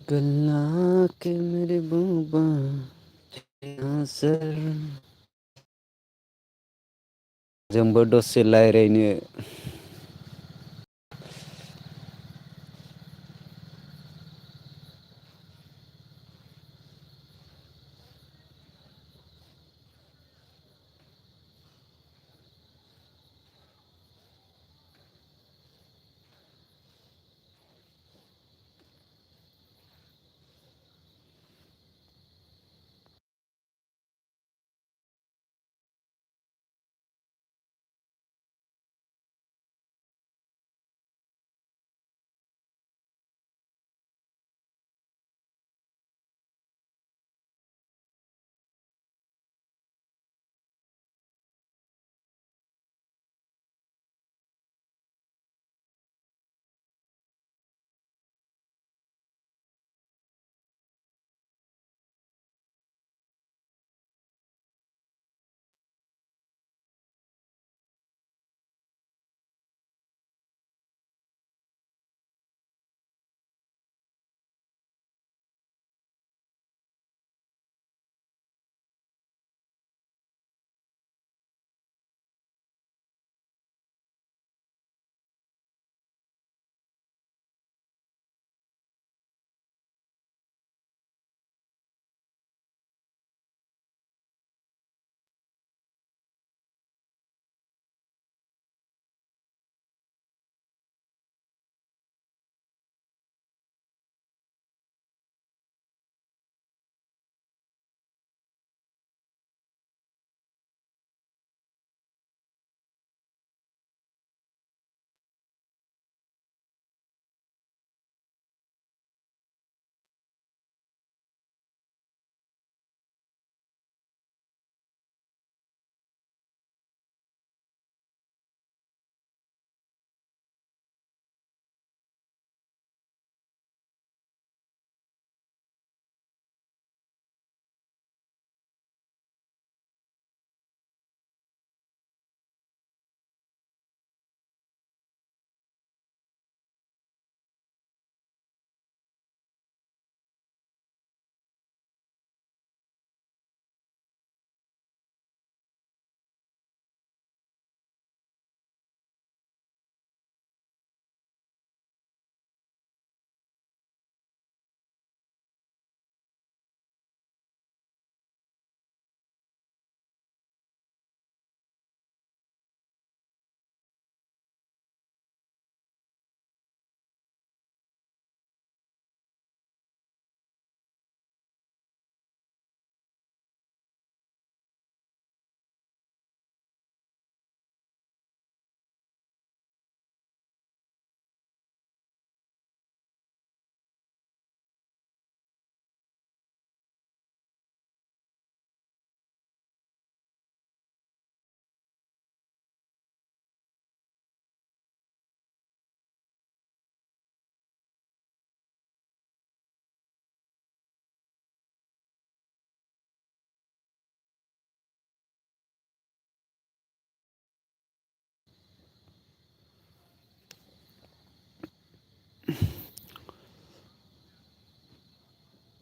गल्ला के मेरे बूबा यहाँ सर जोंबो दसे रायलायनो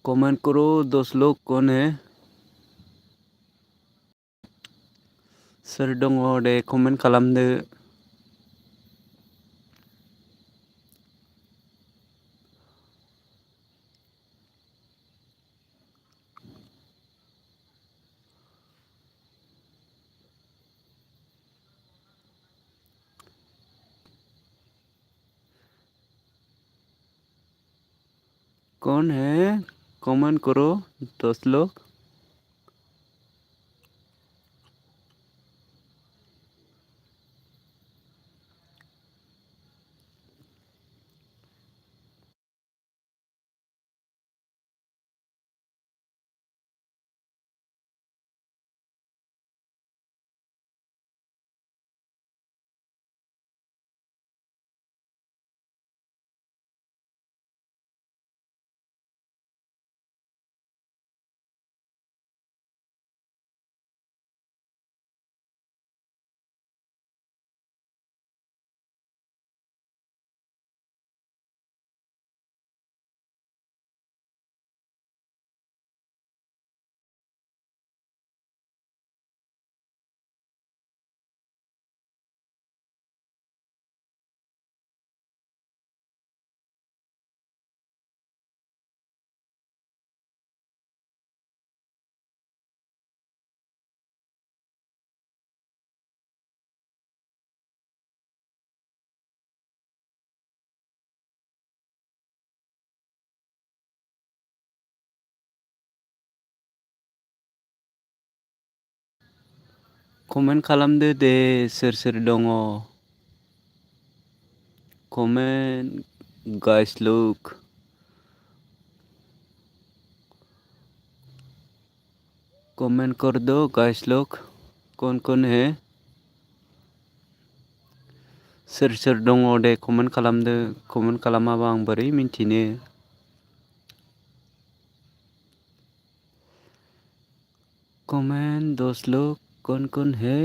कमेंट करो 10 लोग कौन है सोर दङ दे कमेंट खालामदो कौन है कमेंट करो 10 लोग कमेन्ट खालामदो दे सोर सोर दङ कमेन्ट गाइस लुक कमेन्ट कर दो गाइस लुक कौन है सोर सोर दङ दे कमेन्ट खालामदो कमेन्ट खालामाबा आं बोरै मिन्थिनो कमेन्ट दोस्त लोग कौन है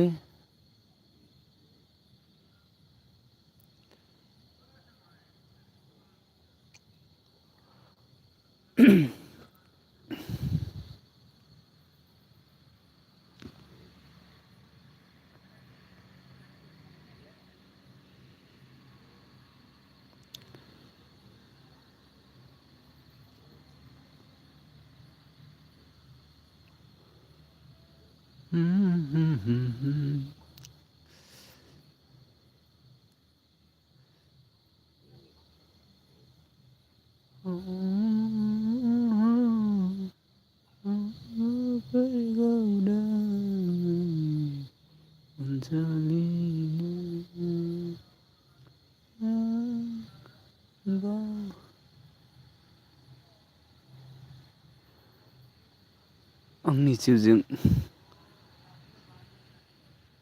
आंनि जिउजों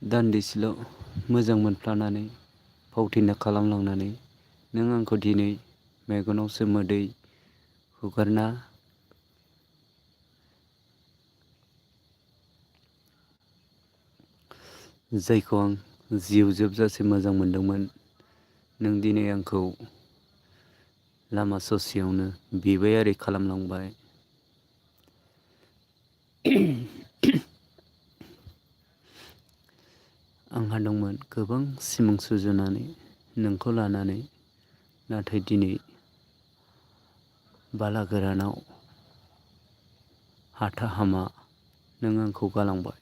दान्दिसेल' मोजां मोनफ्लानानै फावथिना खालामलांनानै नों आंखौ दिनै मेगनावसो मोदै हुगारना जायखौ आं जिउ जोबजासे मोजां मोनदोंमोन नों दिनै आंखौ लामा ससेयावनो बिबायारि खालामलांबाय आंहा दंमोन गोबां सिमां सुजुनानै नोंखौ लानानै नाथाय दिनै बालागोरानाव हाथा हामा नों आंखौ गालांबाय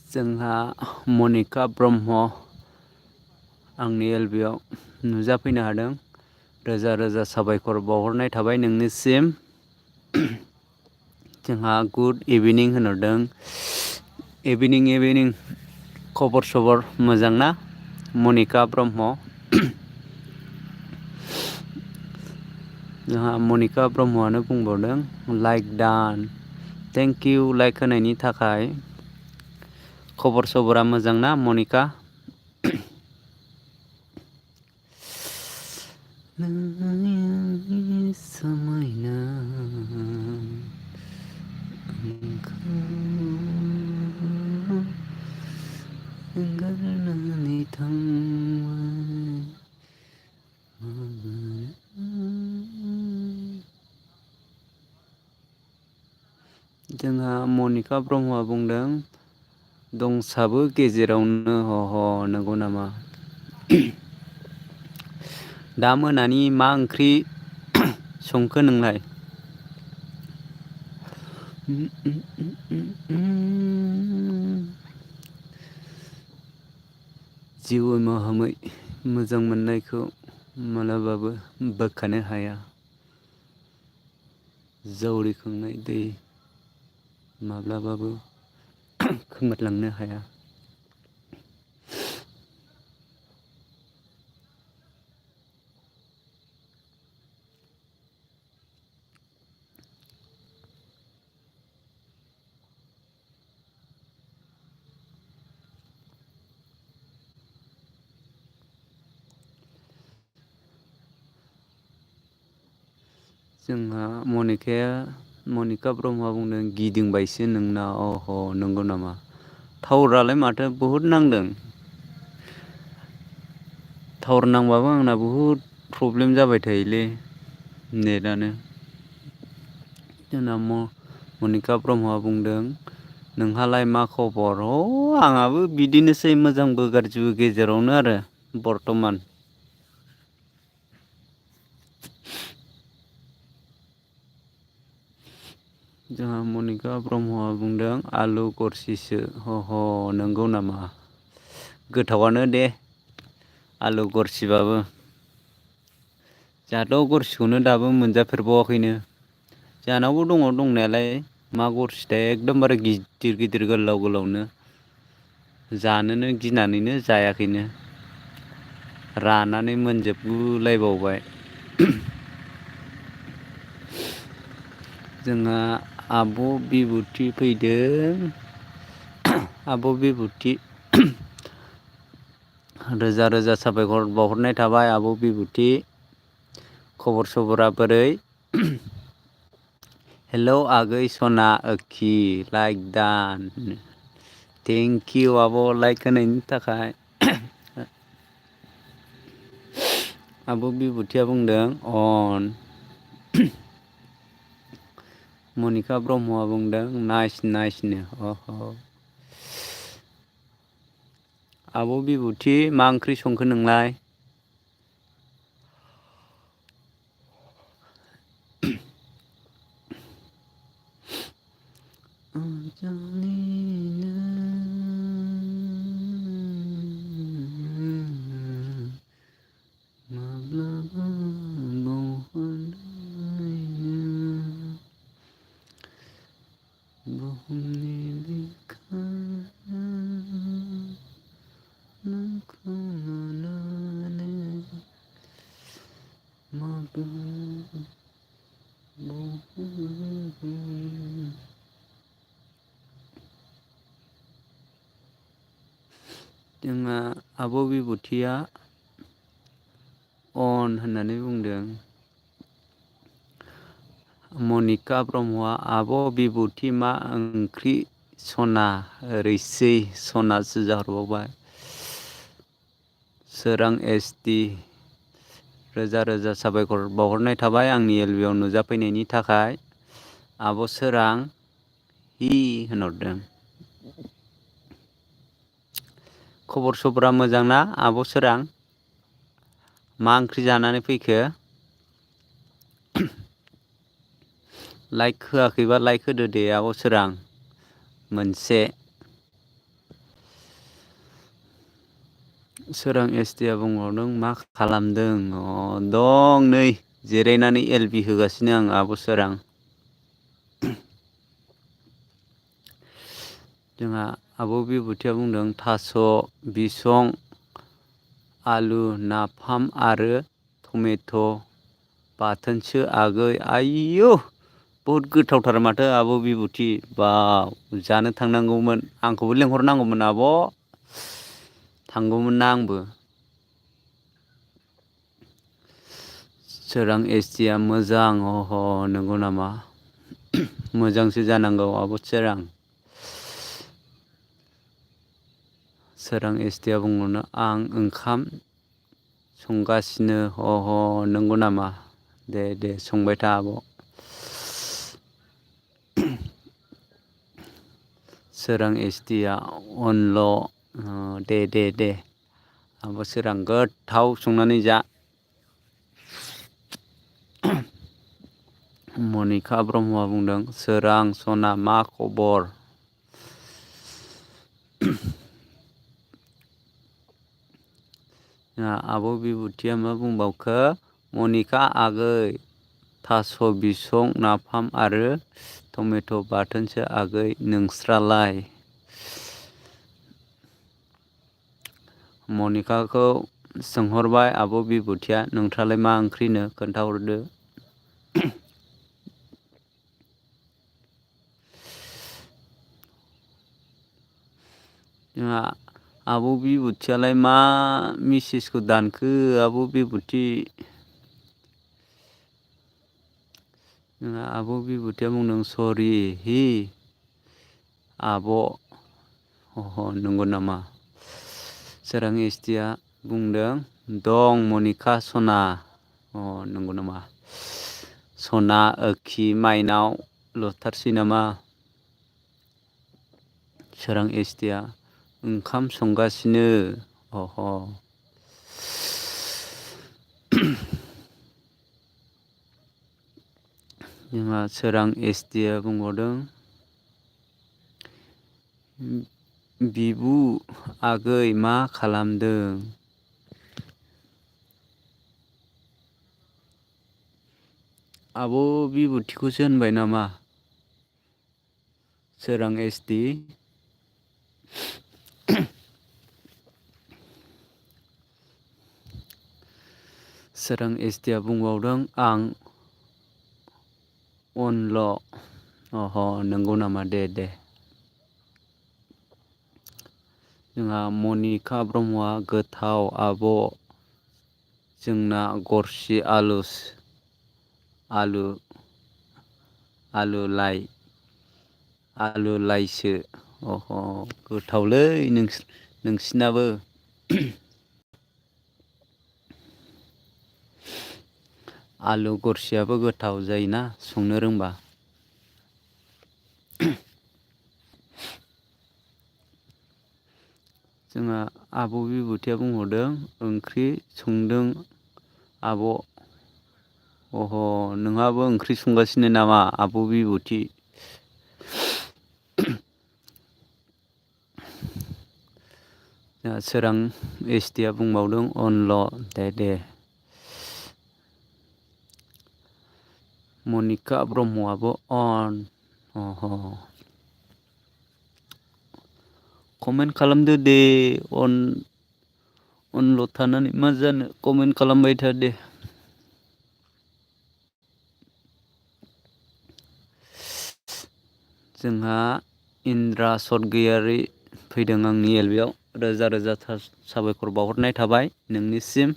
जोंहा मनिका ब्रह्म आंनि एलबिआव नुजाफैनो हादों रोजा रोजा साबायखर बावहरनाय थाबाय नोंनिसिम जोंहा गुड इभिनिं होनहरदों इभिनिं खबर सबर मोजां ना मनिका ब्रह्म जोंहा मनिका ब्रह्मआनो बुंबावदों like done thank you like होनायनि थाखाय खबर सबरा मोजां ना मनिका समायना गारनानै थांबाय जोंहा मनिका ब्रह्मआ बुंदों दंसाबो गेजेरावनो ह नंगौ नामा दा मोनानि मा ओंख्रि संखो नोंलाय जिउ माहामै मोजां मोननायखौ मालाबाबो बोखानो हाया जावरिखांनाय दै माब्लाबाबो खोमोरलांनो हाया जोंहा मनिका ब्रह्मआ बुंदों गिदिंबायसो नोंना अह नंगौ नामा टावारालाय माथो बहुद नांदों टावार नांबाबो आंना बहुद प्रब्लेम जाबाय थायोलै नेटानो जोंना मनिका ब्रह्मआ बुंदों नोंहालाय मा खबर आंहाबो बिदिनोसै मोजांबो गाज्रिबो गेजेरावनो आरो बर्थमान जोंहा मनिका ब्रह्मआ बुंदों आलु गरसिसो ह नंगौ नामा? गोथावानो दे आलु गरसिबाबो। जोंहाथ' गरसिखौनो दाबो मोनजाफेरबावाखैनो। जाहानावबो दङ दंनायालाय मा गरसिथाय एकदमबारे गिदिर गिदिर गोलाव गोलावनो। जानोनो गिनानैनो जायाखैनो। रानानै मोनजोबगुलायबावबाय। जोंहा आब' बिबुथि फैदों। आब' बिबुथि रोजा रोजा साबायखर बावहरनाय थाबाय आब' बिबुथि। खबर सबरा बोरै? हेलौ आगै सना ओखि लाइक दान। थेंकिउ आब' लाइक होनायनि थाखाय। आब' बिबुथिया बुंदों अन। मनिका ब्रह्मआ बुंदों नाइस नाइसनो अह। आब' बिबुथि मा ओंख्रि संखो नोंलाय? जोंहा आब' बिबुथिया अन होननानै बुंदों। मनिका ब्रह्मआ आब' बिबुथि मा ओंख्रि सना ओरैसै सनासो जाहरबावबाय। सोरां एस टि रोजा रोजा साबायखर बावहरनाय थाबाय आंनि एलबिआव नुजाफैनायनि थाखाय। आब' सोरां हि होनहरदों। खबर सबरा मोजां ना आब' सोरां? मा ओंख्रि जानानै फैखो? लाइक होआखैबा लाइक होदो दे आब' सोरां मोनसे। सोरां एसटिआ बुंबावदों मा खालामदों दं नै जिरायनानै एलबि होगासिनो आं आब' सोरां। जोंहा आब' बिबुथिया बुंदों थास' बिसं आलु नाफाम आरो टमेट' बाथोनसो आगै आयौ बहुद गोथावथार माथो आब' बिबुथि बाव जानो थांनांगौमोन आंखौबो लेंहरनांगौमोन आब'। थांगौमोन ना आंबो। सोरां एसटिआ मोजां अह नंगौ नामा? मोजांसो जानांगौ आब' सोरां। सोरां एसटिआ बुंबावनो आं ओंखाम संगासिनो अह नंगौ नामा? दे दे संबाय था आब'। सोरां एसटिआ अनल' दे दे दे। आब' सोरां गोथाव संनानै जा। मनिका ब्रह्मआ बुंदों सोरां सना मा खबर? आब' बिबुथिया मा बुंबावखो मनिका आगै थास' बिसं नाफाम आरो टमेट' बाथोनसो आगै नोंस्रालाय? मनिकाखौ सोंहरबाय आब' बिबुथिया नोंस्रालाय मा ओंख्रिनो खोन्थाहरदो। जोंहा आब' बिबुथियालाय मा मेसेजखौ दानखो आब' बिबुथि? आब' बिबुथिया बुंदों सरि हि आब' अह नंगौ नामा? सोरां एसटिआ बुंदों दं मनिका सना नंगौ नामा? सना ओखि माइनाव लुथारसै नामा? सोरां एसटिआ ओंखाम संगासिनो अह। जोंहा सोरां एसटिआ बुंबावदों बिबु आगै मा खालामदों? आब' बिबुथिखौसो होनबाय नामा? सोरां एसटि सोरां एसटिआ बुंबावदों आं अनल' अह नंगौ नामा दे जोंहा मनिका ब्रह्मआ गोथाव आब' जोंना गरसि आलु लाइसो अह गोथावलै नोंसिनाबो आलु गरसियाबो गोथाव जायोना संनो रोंबा। जोंहा आब' बिबुथिया बुंहरदों ओंख्रि संदों आब'। अह नोंहाबो ओंख्रि संगासिनो नामा आब' बिबुथि? सोरां एसटिआ बुंबावदों अनल' दे मनिका ब्रह्मआबो अन कमेन्ट खालामदो दे अनल' थानानै मा जानो कमेन्ट खालामबाय था दे। जोंहा इन्द्रा सर्गियारि फैदों आंनि एलबियाव रोजा रोजा साबायखर बावहरनाय थाबाय नोंनिसिम।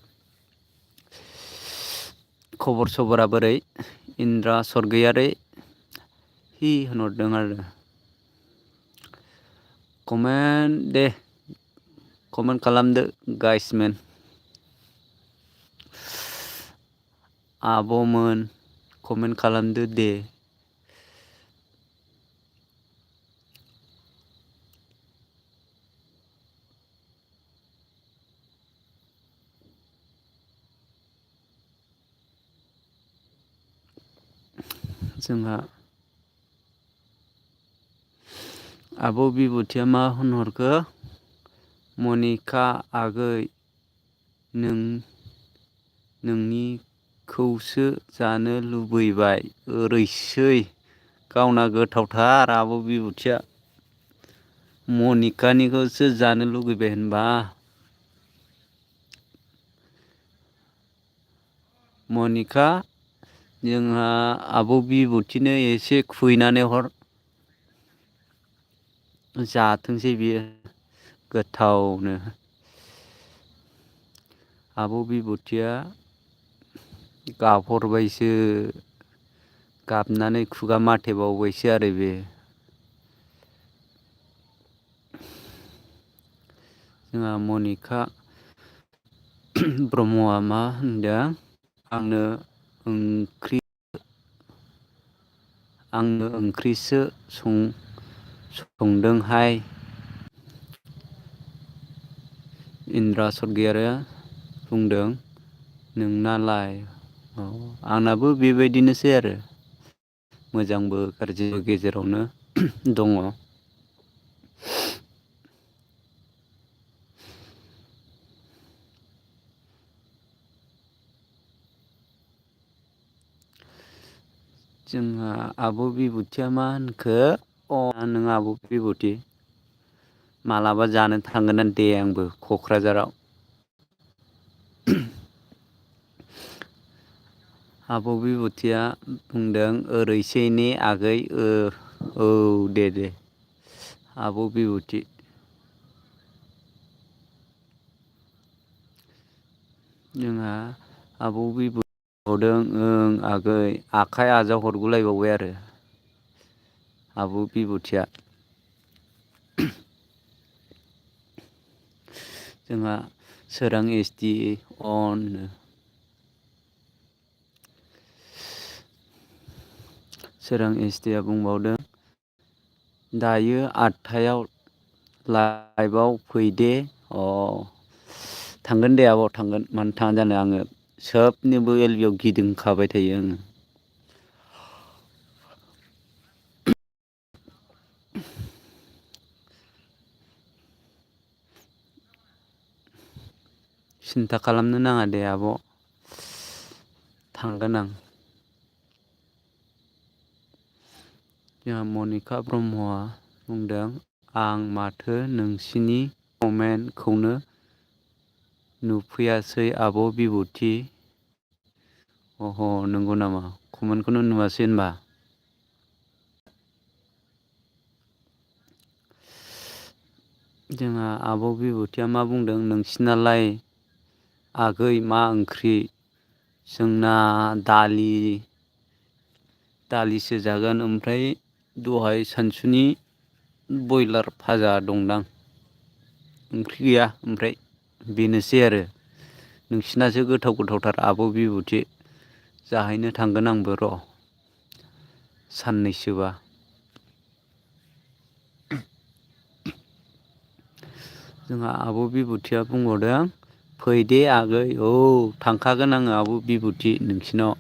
खबर सबरा बोरै इन्द्रा सर्गियारि हि होनहरदों आरो कमेन्ट खालामदो गाइसमेन आब'मोन कमेन्ट खालामदो दे। जोंहा आब' बिबुथिया मा होनहरखो मनिका आगै नोंनिखौसो जानो लुबैबाय ओरैसै गावना गोथावथार आब' बिबुथिया मनिकानिखौसो जानो लुगैबाय होनबा। मनिका जोंहा आब' बिबुथिनो एसे खुबैनानै हर जाथोंसै बियो गोथावनो। आब' बिबुथिया गाबहरबायसो गाबनानै खुगा माथेबावबायसो आरो बे जोंहा मनिका ब्रह्मआ मा होनदों आंनो ओंख्रिसो संदोंहाय। इन्द्रा सर्गियारिया बुंदों नोंनालाय आंनाबो बेबायदिनोसै आरो मोजांबो गाज्रिबो गेजेरावनो दङ। जोंहा आब' बिबुथिया मा होनखो नों आब' बिबुथि मालाबा जानो थांगोन दे आंबो क'क्राझाराव। आब' बिबुथिया बुंदों ओरैसै ने आगै औ दे आब' बिबुथि जोंहा आब' बिबुदों ओं आगै आखाइ आजावहरगुलायबावबाय आरो आब' बिबुथिया जोंहा सोरां एसटि अन सोरां एसटिआ बुंबावदों दायो 8थायाव लाइभआव फैदे थांगोन दे आब' थांगोन मानो थाङा जानो आङो सोबनिबो एलबियाव गिदिंखाबाय थायो आङो। सिन्था खालामनो नाङा दे आब', थांगोन आं। जोंहा मनिका ब्रह्मआ बुंदों, आं माथो नोंसिनि कमेन्टखौनो नुफैयासै आब' बिबुथि। अह' नंगौ नामा? कमेन्टखौनो नुवासै होनबा? जोंहा आब' बिबुथिया मा बुंदों, नोंसिनालाय आगै मा ओंख्रि? जोंना दालिसो जागोन, ओमफ्राय दहाय सानसुनि बयलार भाजा दंदां। ओंख्रि गैया ओमफ्राय बेनोसै आरो। नोंसिनासो गोथाव गोथावथार आब' बिबुथि। जाहैनो थांगोन आंबो र', साननैसोबा। जोंहा आब' बिबुथिया बुंबावदों, फैदे आगै, औ थांखागोन आङो आब' बिबुथि नोंसिनाव।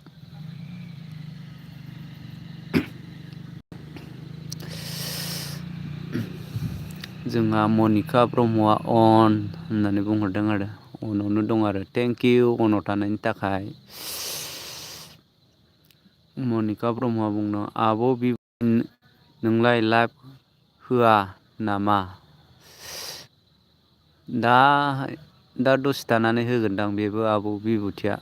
जोंहा मनिका ब्रह्मआ अन होननानै बुंहरदों आरो। अनावनो दं आरो। थेंक इउ अनाव थानायनि थाखाय। मनिका ब्रह्मआ बुंदों, आब' नोंलाय लाइभ होआ नामा? दा दसे थानानै होगोनदां बेबो आब' बिबुथिया।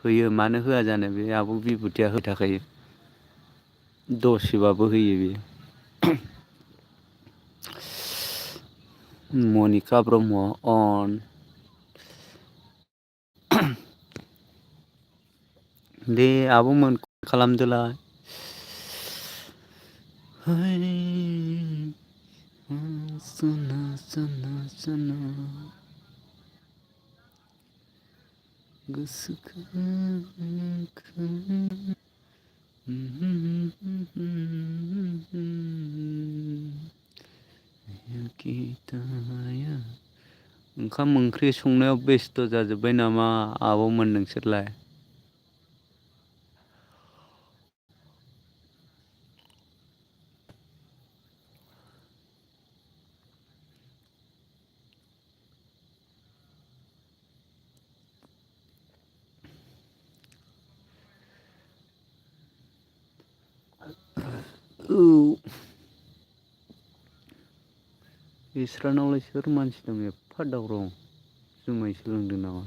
होयो, मानो होआ जानो, बे आब' बिबुथिया होखायो। दसेबाबो होयो बेयो। मनिका ब्रह्म अन। दे आब'मोन खालामदोलाय। ओंखाम ओंख्रि संनायाव बेस्थ' जाजोब्बाय नामा आब'मोन नोंसोरलाय? औ। बिस्रानावलाय सोर मानसि दं एफा दावराव? जुमाय सोलोंदों नामा?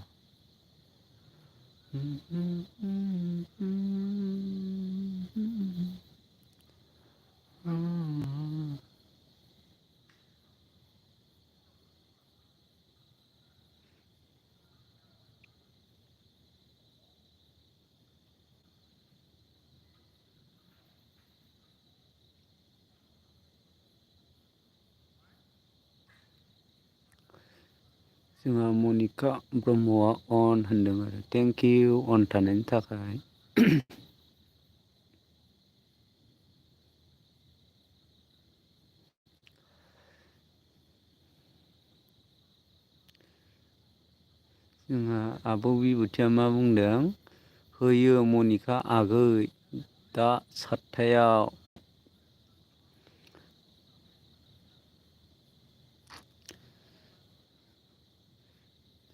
जोंहा मनिका ब्रह्मआ अन होनदों आरो। थेंक इउ अन थानायनि थाखाय। जोंहा आब' बिबुथिया मा बुंदों, होयो मनिका आगै दा 7थायाव।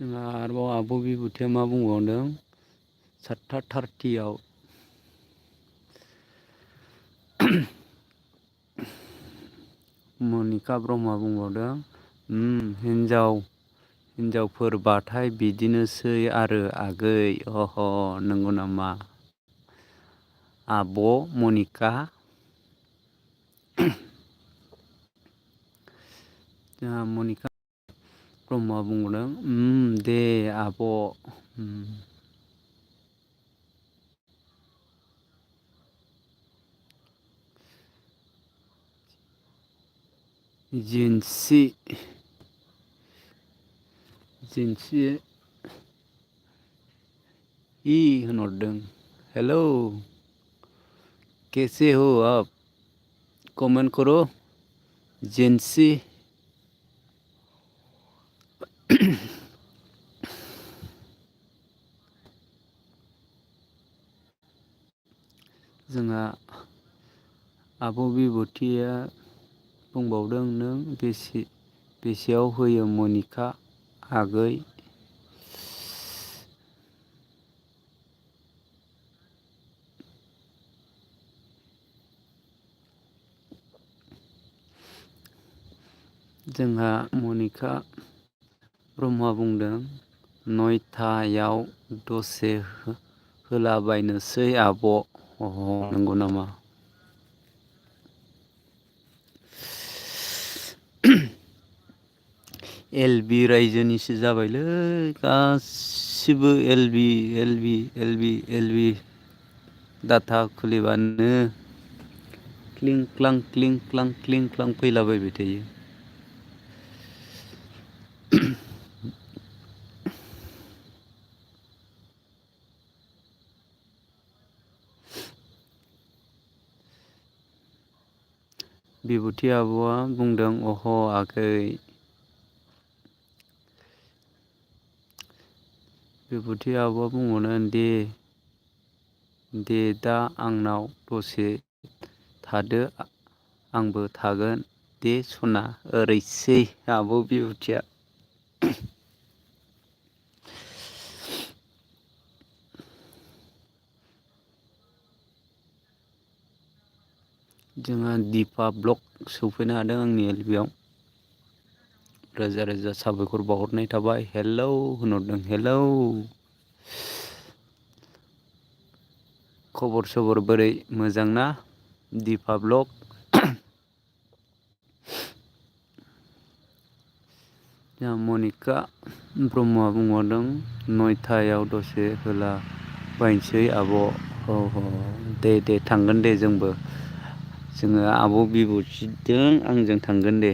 जोंहा आरोबाव आब' बिबुथिया मा बुंबावदों, 7:30 मनिका ब्रह्मआ बुंबावदों, हिनजावफोरबाथाय बिदिनोसै आरो आगै। अह' नंगौ नामा आब' मनिका? जोंहा मनिका ब्रह्मआ बुंबावदों, दे आब'। जिन्सि होनहरदों। हेलौ कैसे हो आप? कमेन्ट करो जिन्सि। जोंहा आब' बिबुथिया बुंबावदों, नों बेसेयाव होयो मनिका आगै? जोंहा मनिका ब्रह्मआ बुंदों 9थायाव दसे होलाबायनोसै आब'। नंगौ नामा? LB रायजोनिसो जाबायलै गासिबो LB डाटा खुलिबानो क्लिं क्लां फैलाबायबाय थायो। बिबुथि आब'आ बुंदों अह आगै। बिबुथि आब'आ बुंहरो दे दा आंनाव दसे थादो आंबो थागोन दे सना। ओरैसै आब' बिबुथिया। जोंहा दिपा ब्लग सौफैनो हादों आंनि LBआव। रोजा रोजा साबायखर बावहरनाय थाबाय। हेलौ होनहरदों हेलौ। खबर सबर बोरै मोजां ना दिपा ब्लग? जोंहा मनिका ब्रह्मआ बुंहरदों 9थायाव दसे होलाबायनोसै आब'। दे थांगोन दे जोङो आब' बिबुथिजों आंजों थांगोन दे।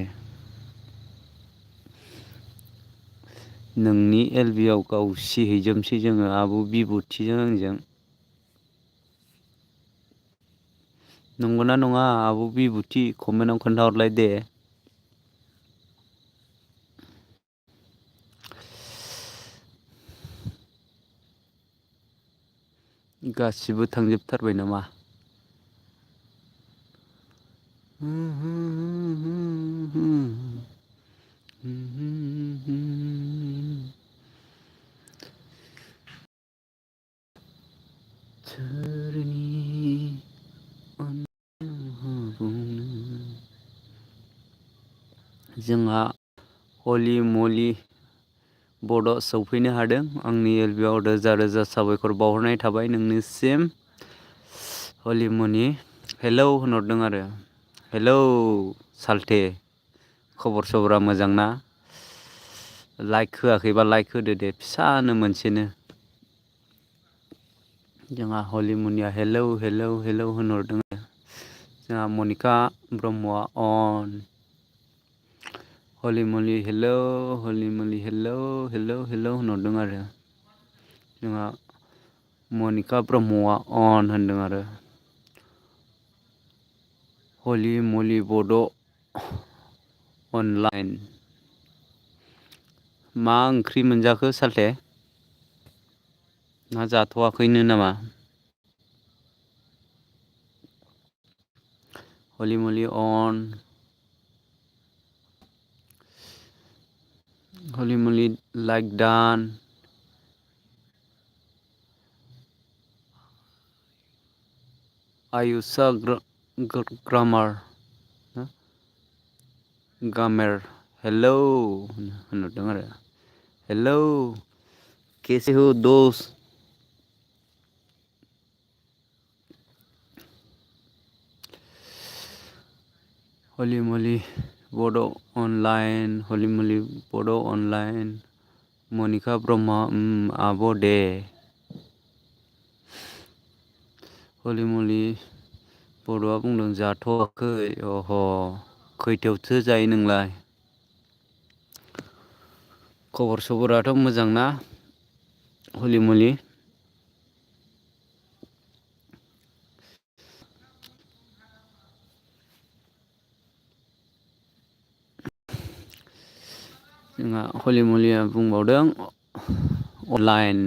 नोंनि LBआव गावसिहैजोबसै जोङो आब' बिबुथिजों आंजों। नंगौना नङा आब' बिबुथि कमेन्टआव खोन्थाहरलाय दे। गासिबो थांजोबथारबाय नामा? जोंहा हलि मलि बड' सौफैनो हादों आंनि LBआव रोजा रोजा साबायखर बावहरनाय थाबाय नोंनिसिम। हलि मनि हेलौ होनहरदों आरो हेलौ सालथे खबर सबरा मोजां ना? लाइक होआखैबा लाइक होदो दे फिसानो मोनसेनो। जोंहा हलि मनिया हेलौ होनहरदों। जोंहा मनिका ब्रह्मआ अन। हलि मलि हेलौ होनहरदों आरो। जोंहा मनिका ब्रह्मआ अन होनदों आरो। हलि मलि बड' अनलाइन। मा ओंख्रि मोनजाखो सालथे? ना जाथ'वाखैनो नामा? हलि मलि अन। हलि मलि लाइक डान। आयुषा ग्रामार गामेर हेलौ होनहरदों आरो हेलौ कैसे हो दोस्त? हलि मलि बड' अनलाइन मनिका ब्रह्म आब' दे। हलि मलि बड'आ बुंदों जाथ'वाखै खैथायावथो जायो नोंलाय? खबर सबराथ' मोजां ना हलि मलि? जोंहा हलि मलिया बुंबावदों अनलाइन।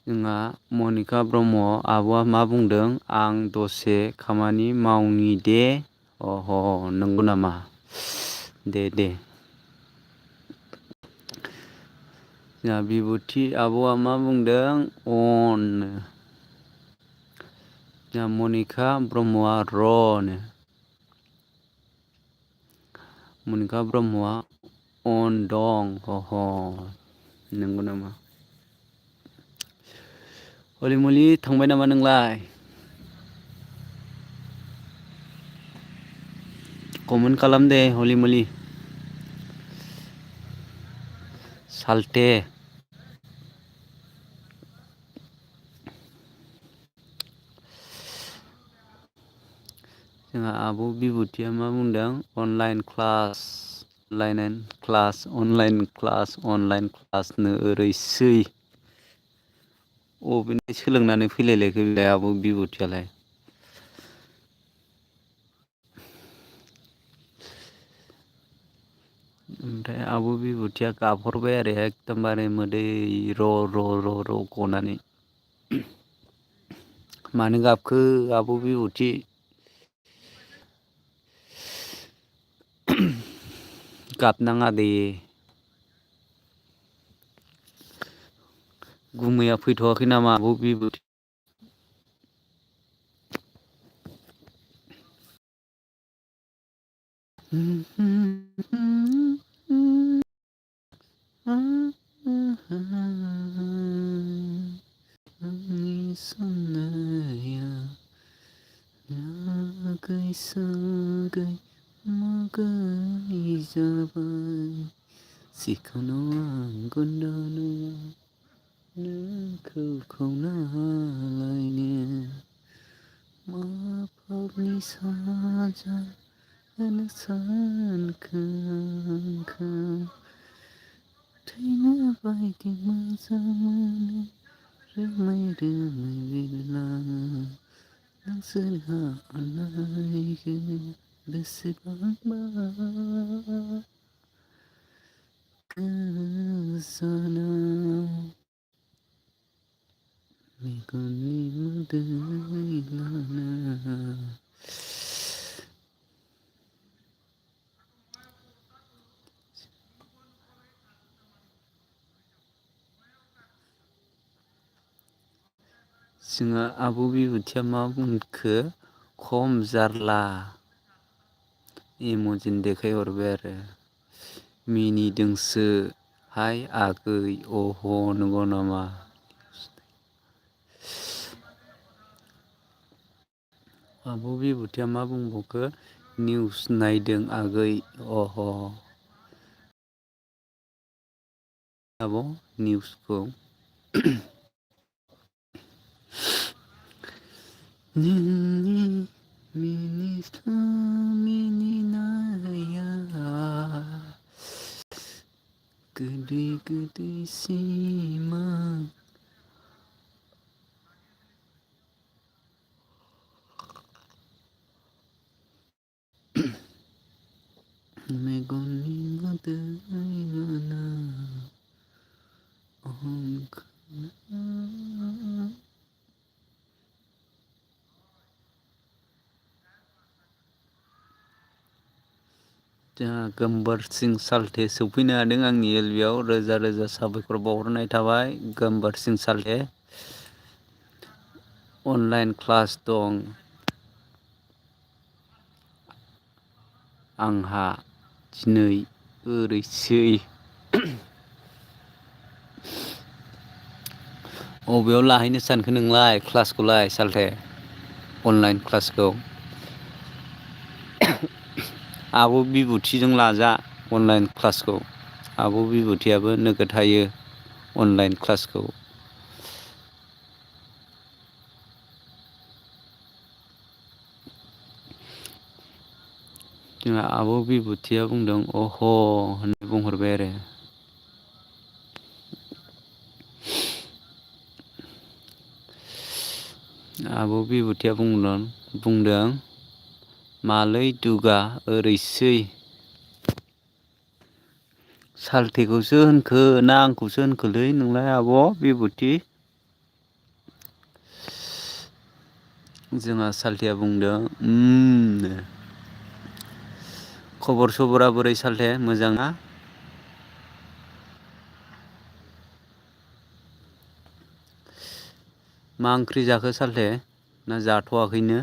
जोंहा मनिका ब्रह्म आब'आ मा बुंदों आं दसे खामानि मावनि दे अह नंगौ नामा? दे जोंहा बिबुथि आब'आ मा बुंदों अन जोंहा मनिका ब्रह्मआ र'नो मनिका ब्रह्मआ अन दं नंगौ नामा? हलिमलि थांबाय नामा नोंलाय? कमेन्ट खालाम दे हलिमलि सालथे जोंहा आब' बिबुथिया मा बुंदों अनलाइन क्लासनो ओरैसै अबेनि सोलोंनानै फैलायलायखो बेलाय आब' बिबुथियालाय? ओमफ्राय आब' बिबुथिया गाबहरबाय आरो एकदमबारे मोदै र' गनानै मानो गाबखो आब' बिबुथि? गाबनाङा दे गुमैया फैथ'वाखै नामा आब' बिबुथि? आंनि साननाया सागै मोगै जाबाय सिखौनो आं गन्दानो नोंखौ खावनालायनो मा पापनि साजा होनो सानखो आंखौ थैनो बायदि मोजां मोनो रोमै बिरलाङो नोंसोरहा अननायगोन बेसेबांबा गोजानाव मेगननि मोदै लाना जोंहा आब' बिबुथिया मा बुंखो खम जारला इम'जिन देखायहरबाय आरो मिनिदोंसो हाय आगै अह नंगौ नामा? आब' बिबुथिया मा बुंबावखो निउस नायदों आगै अह आब' निउसखौ नोंनि मिनिनाया गोदै गोदै सिमां मेगननि मोदै लाना जोंहा गोमबोर सिं सालथे सौफैनो हादों आंनि एलबियाव रोजा रोजा साबायखर बावहरनाय थाबाय गोमबोर सिं सालथे अनलाइन क्लास दं आंहा दिनै ओरैसै अबेयाव लाहैनो सानखो नोंलाय क्लासखौलाय सालथे अनलाइन क्लासखौ आब' बिबुथिजों लाजा अनलाइन क्लासखौ आब' बिबुथियाबो नोगोद हायो अनलाइन क्लासखौ जोंहा आब' बिबुथिया बुंदों अह होननानै बुंहरबाय आरो आब' बिबुथिया बुंदों मालै दुगा ओरैसै सालथेखौसो होनखो ना आंखौसो होनखोलै नोंलाय आब' बिबुथि जोंहा सालथेया बुंदों नो खबर सबरा बोरै सालथे मोजां ना? मा ओंख्रि जाखो सालथे ना जाथ'वाखैनो?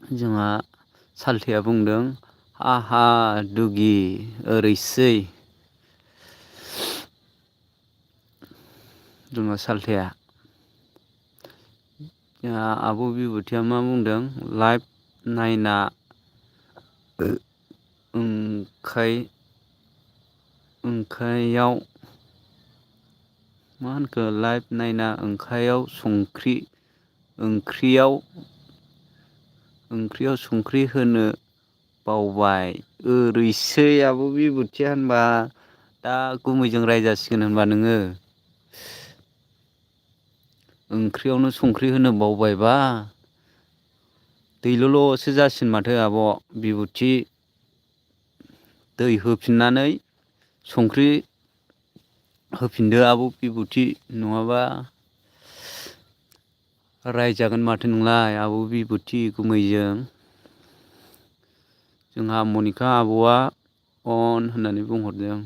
जोंहा सालथेया बुंदों आहा दुगि ओरैसै जोंहा सालथेया। जोंहा आब' बिबुथिया मा बुंदों लाइभ नायना ओंखायाव मा होनखो लाइभ नायना ओंख्रियाव संख्रि होनो बावबाय ओरैसै आब' बिबुथिया होनबा दा गुमैजों रायजासिगोन होनबा नोङो। ओंख्रियावनो संख्रि होनो बावबायबा दैल'ल'सो जासिगोन माथो आब' बिबुथि दै होफिननानै संख्रि होफिनदो आब' बिबुथि नङाबा रायजागोन माथो नोंलाय आब' बिबुथि गुमैजों। जोंहा मनिका आब'आ अन होननानै बुंहरदों।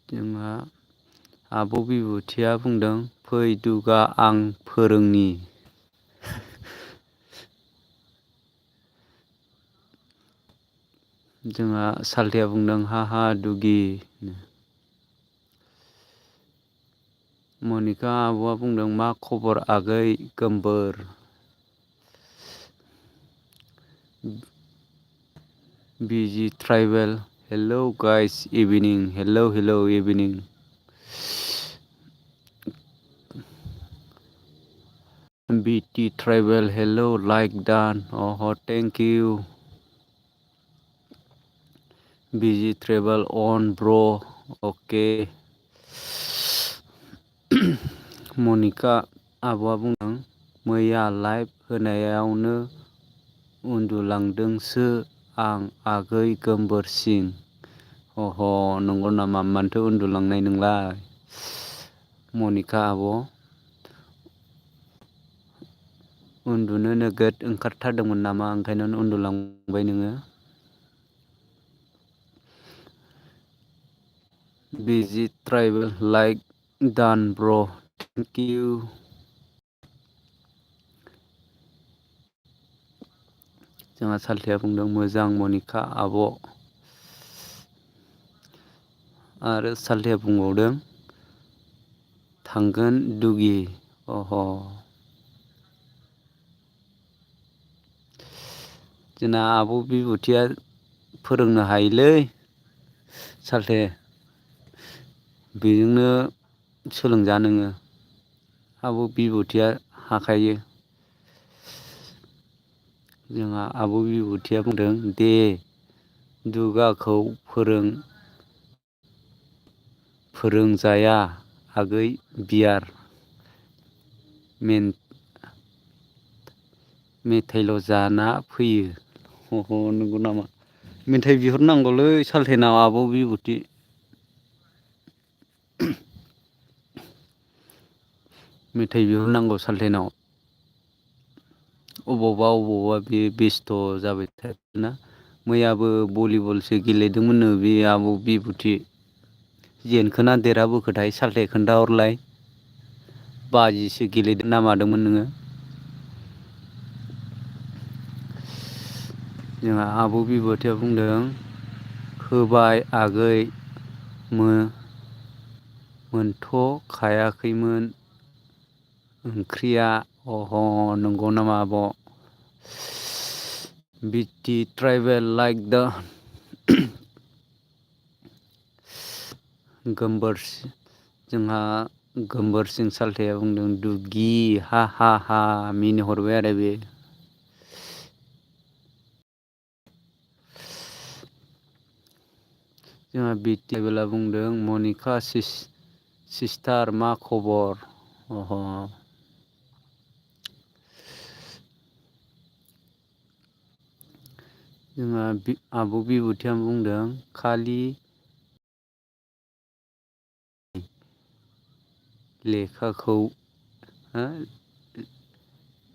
जोंहा आब' बिबुथिया बुंदों फै दुगा आं फोरोंनि। जोंहा सालथेया बुंदों हाहा दुगि। मनिका आब'आ बुंदों मा खबर आगै गोमबोर। Busy tribal hello guys evening hello evening. बिटि ट्राइबेल हेलौ लाइक डान uh thank you. Busy travel अन ब्र' अके। मनिका आब'आ बुंदों मैया लाइभ होनायावनो उन्दुलांदोंसो आं आगै गोमबोरसिं। अह नंगौ नामा मानोथो उन्दुलांनाय नोंलाय मनिका आब'? उन्दुनो नोगोद ओंखारथारदोंमोन नामा ओंखायनो उन्दुलांबाय नोङो? बिजि ट्राइबेल लाइक डान ब्र' थेंक इउ। जोंहा सालथेया बुंदों मोजां मनिका आब'। आरो सालथेया बुंबावदों थांगोन दुगि अह। जोंना आब' बिबुथिया फोरोंनो हायोलै सालथे। बेजोंनो सोलोंजा नोङो आब' बिबुथिया हाखायो। जोंहा आब' बिबुथिया बुंदों दे दुगाखौ फोरोंजाया आगै बियार मेथाइल' जाना फैयो अह नंगौ नामा? मेथाइ बिहरनांगौलै सालथेनाव आब' बिबुथि। मेथाइ बिहरनांगौ सालथेनाव। अबावबा बे बेस्थ' जाबाय थायोना। मैयाबो भलिबलसो गेलेदोंमोननो बे आब' बिबुथि। जेनखोना देरहाबोखोथाय सालथे खोन्थाहरलाय। बाजिसो गेलेदों ना मादोंमोन नोङो? जोंहा आब' बिबुथिया बुंदों होबाय आगै मोनथ'खायाखैमोन ओंख्रिया अह नंगौ नामा आब'? बिटि ट्राइबेल लाइक दा जोंहा गोमबोरसिं सालथेया बुंदों दुगि हा मिनिहरबाय आरो बे। जोंहा बिटि ट्राइबेला बुंदों मनिका सिस्टार मा खबर अह। जोंहा आब' बिबुथिया बुंदों खालि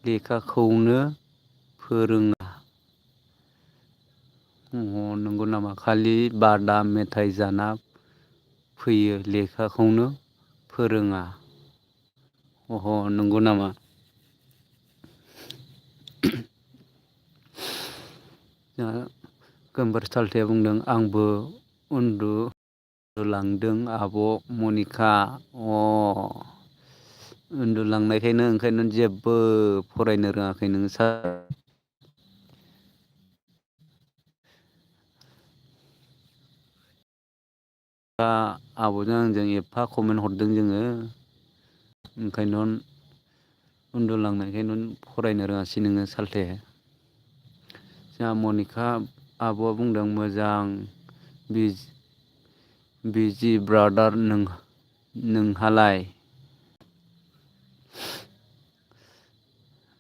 लेखाखौनो फोरोङा। नंगौ नामा? खालि बादाम मेथाइ जाना फैयो, लेखाखौनो फोरोङा। नंगौ नामा? गोमबोर सालथेया बुंदों आंबो उन्दुलांदों आब' मनिका। उन्दुलांनायखायनो ओंखायनो जेबो फरायनो रोङाखै नोङो आब'जों आंजों एफा कमेन्ट हरदों जोङो, ओंखायनो उन्दुलांनायखायनो फरायनो रोङासै नोङो सालथे। जोंहा मनिका आब'आ बुंदों मोजां बिजि ब्रादार नोंहालाय?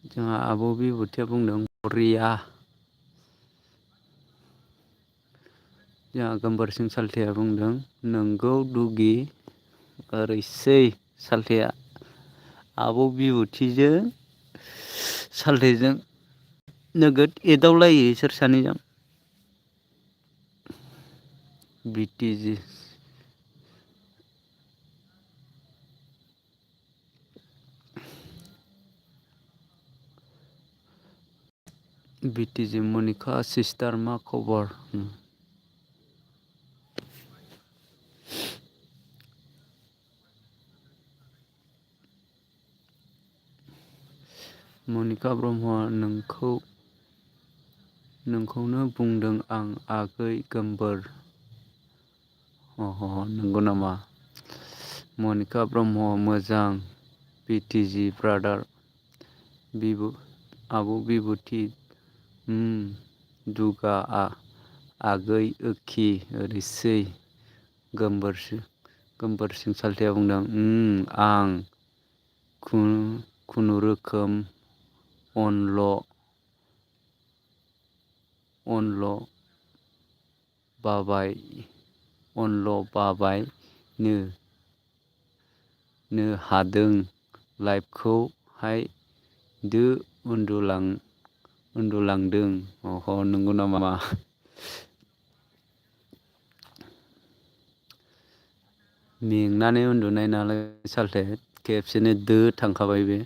जोंहा आब' बिबुथिया बुंदों बरिया। जोंहा गोमबोरसिं सालथेया बुंदों नोंगौ दुगि। ओरैसै सालथेया आब' बिबुथिजों सालथेजों नोगोद एदावलायो इसोर सानैजों। बिटिजि मनिका सिस्टार मा खबर? मनिका ब्रह्मआ नोंखौनो बुंदों आं आगै गोमबोर। नंगौ नामा? मनिका ब्रह्म मोजां बिटिजि ब्रादार आब' बिबुथि दुगा आगै ओखि ओरैसै। गोमबोरसिं सालथेया बुंदों आं खुनुरोखोम अनल' बाबायनो हादों लाइभखौहाय उन्दुलांदों। नंगौ नामा? मेंनानै उन्दुनाय नालाय सालथे खेबसेनो थांखाबाय बे।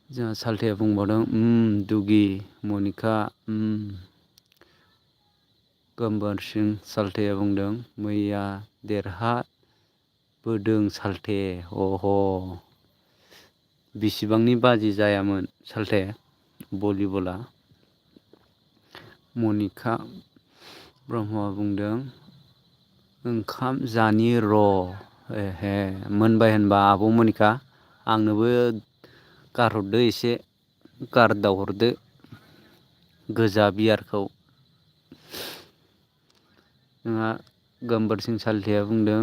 जोंहा सालथेया बुंबावदों दुगि मनिका। गोमबोरसिं सालथेया बुंदों मैया देरहाबोदों सालथे। बेसेबांनि बाजि जायामोन सालथे भलिबला? मनिका ब्रह्मआ बुंदों ओंखाम जानि र'। मोनबाय होनबा आब' मनिका? आंनोबो गारहरदो एसे गारदावहरदो गोजा बियारखौ। जोंहा गोमबोरसिं सालथेया बुंदों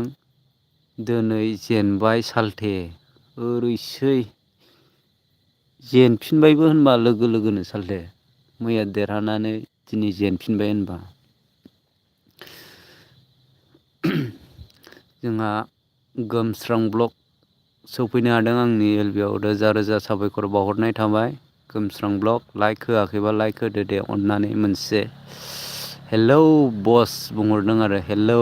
दिनै जेनबाय सालथे। ओरैसै जेनफिनबायबो होनबा लोगो लोगोनो सालथे। मैया देरहानानै दिनै जेनफिनबाय होनबा। जोंहा गोमस्रां ब्लग सफैनो हादों आंनि एलबियाव रोजा रोजा साबायखर बावहरनाय थाबाय। गोमस्रां ब्लग लाइक होआखैबा लाइक होदो दे अननानै मोनसे। हेलौ बस बुंहरदों आरो हेलौ।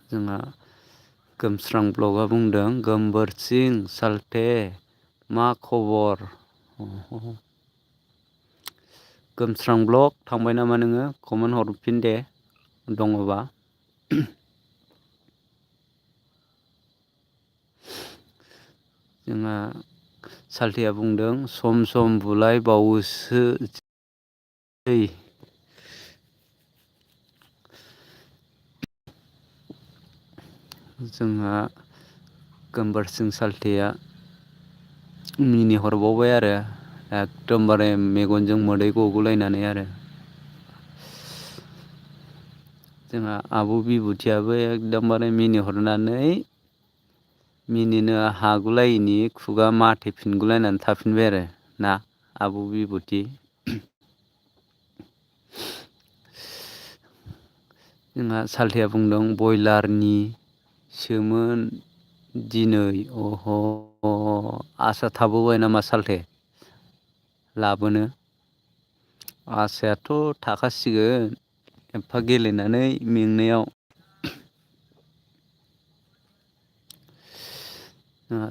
जोंहा गोमस्रां ब्लगआ बुंदों गोमबोरसिं सालथे मा खबर? गोमस्रां ब्लग थांबाय नामा नोङो? कमेन्ट हरफिन दे दङबा। जोंहा सालथेया बुंदों सम बुलायबावोसो जोंहा गोमबोरसिं सालथेया मिनिहरबावबाय आरो एकदमबारे मेगनजों मोदै गगुलायनानै आरो। जोंहा आब' बिबुथियाबो एकदमबारे मिनिहरनानै मिनिनो हागुलायिनि खुगा माथेफिनगुलायनानै थाफिनबाय आरो ना आब' बिबुति। जोंहा सालथेया बुंदों बयलारनि सोमोन दिनै अह आसा थाबोबाय नामा सालथे लाबोनो? आसायाथ' थाखासिगोन एफा गेलेनानै मेंनायाव।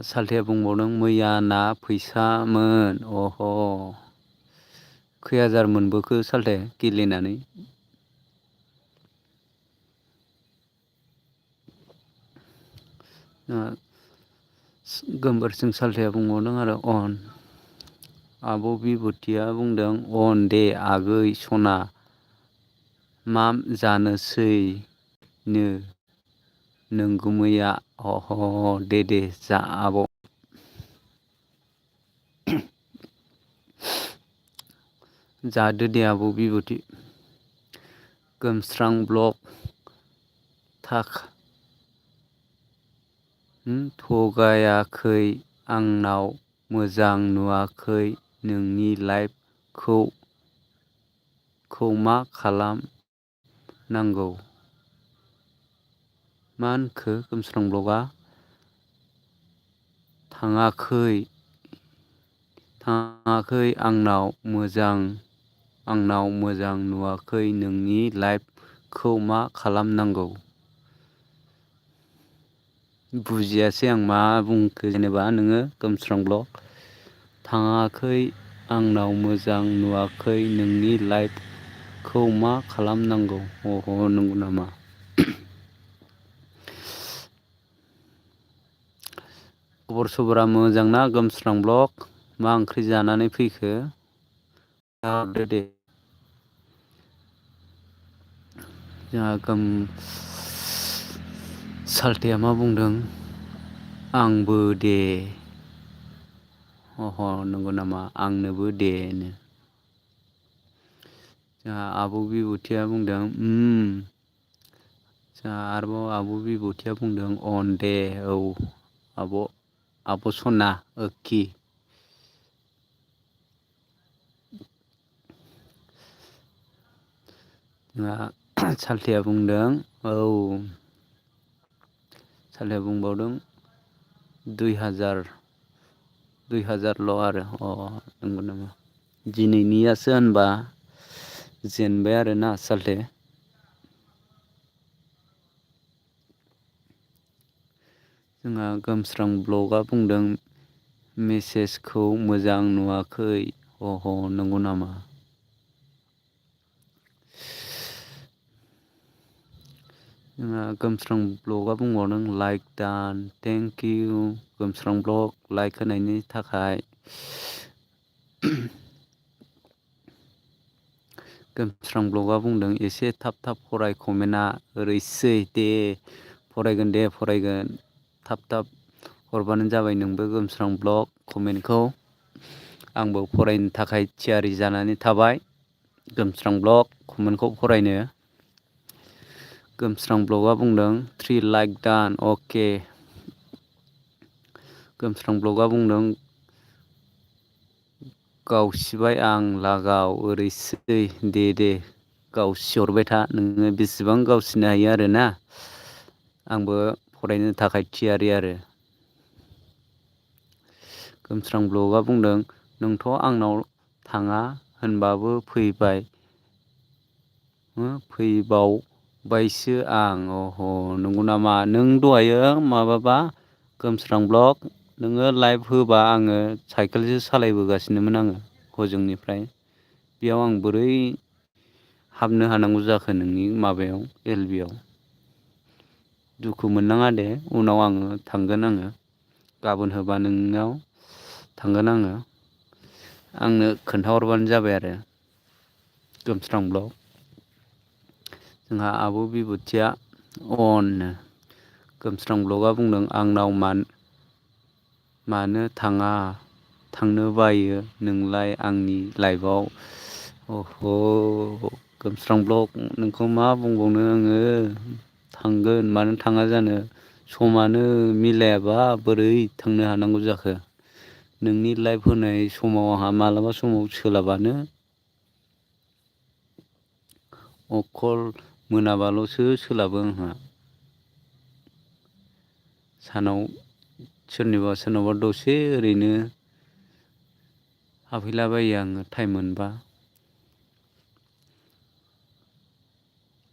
सालथेया बुंबावदों मैया ना फैसामोन अह खै हाजार मोनबोखो सालथे गेलेनानै? गोमबोरसिं सालथेया बुंबावदों आरो आब' बिबुतिया बुंदों अन दे आगै सना मा जानोसैनो नोंगुमैया अह दे जा आब'। जादो दे आब' बिबुति। गोमस्रां ब्लक थगायाखै आंनाव मोजां नुवाखै नोंनि लाइफखौ मा खालाम नांगौ? मा होनखो गोमस्रां ब्लकआ? थाङाखै आंनाव मोजां नुवाखै नोंनि लाइफखौ मा खालामनांगौ? बुजियासै आं मा बुंखो जेनेबा नोङो गोमस्रां ब्लक? थाङाखै आंनाव मोजां नुवाखै नोंनि लाइफखौ मा खालामनांगौ? अह नंगौ नामा? खबर सबरा मोजां ना गोमस्रां ब्लक? मा ओंख्रि जानानै फैखो? हरदो दे। जोंहा सालथेया मा बुंदों? आंबो दे। अह नंगौ नामा आंनोबो दे नो। जोंहा आब' बिबुतिया बुंदों जोंहा आरोबाव आब' बिबुतिया बुंदों अन दे औ आब' सना ओखि। जोंहा सालथेया बुंदों औ। सालथेया बुंबावदों 2000ल' आरो नंगौ नामा? दिनैनियासो होनबा जेनबाय आरोना सालथे। जोंहा गोमस्रां ब्लकआ बुंदों मेसेजखौ मोजां नुवाखै अह नंगौ नामा? जोंहा गोमस्रां ब्लकआ बुंबावदों लाइक दान थेंक इउ गोमस्रां ब्लक लाइक होनायनि थाखाय। गोमस्रां ब्लकआ बुंदों एसे थाब फराय कमेन्टआ ओरैसै दे फरायगोन थाब हरबानो जाबाय नोंबो गोमस्रां ब्लक कमेन्टखौ। आंबो फरायनो थाखाय थियारि जानानै थाबाय गोमस्रां ब्लक कमेन्टखौ फरायनो। गोमस्रां ब्लकआ बुंदों 3 लाइक दान अके। गोमस्रां ब्लकआ बुंदों गावसिबाय आं लागाव ओरैसै दे गावसिहरबाय था नोङो बेसेबां गावसिनो हायो आरोना। आंबो फरायनो थाखाय थियारि आरो। गोमस्रां ब्लकआ बुंदों नोंथ' आंनाव थाङा होनबाबो फैबावबायसो आं अह नंगौ नामा? नों दहायो माबाबा गोमस्रां ब्लक नोङो लाइभ होबा आङो साइकेलसो सालायबोगासिनोमोन आङो हजोंनिफ्राय बेयाव आं बोरै हाबनो हानांगौ जाखो नोंनि माबायाव एलबियाव? दुखु मोननाङा दे उनाव थांगोन आङो गाबोन होबा नोंनाव थांगोन आंनो खोन्थाहरबानो जाबाय आरो गोमस्रां ब्लक। जोंहा आब' बिबुतिया अननो। गोमस्रां ब्लकआ बुंदों आंनाव मानो थांनो बायो नोंलाय आंनि लाइफआव अह गोमस्रां ब्लक नोंखौ मा बुंबावनो आङो थांगोन मानो थाङा जानो समानो मिलायाबा बोरै थांनो हानांगौ जाखो। नोंनि लाइभ होनाय समाव आंहा मालाबा समाव सोलाबानो अकल मोनाबाल'सो सोलाबो आंहा। सानाव सोरनावबा दसे ओरैनो हाबहैलाबायो आङो टाइम मोनबा।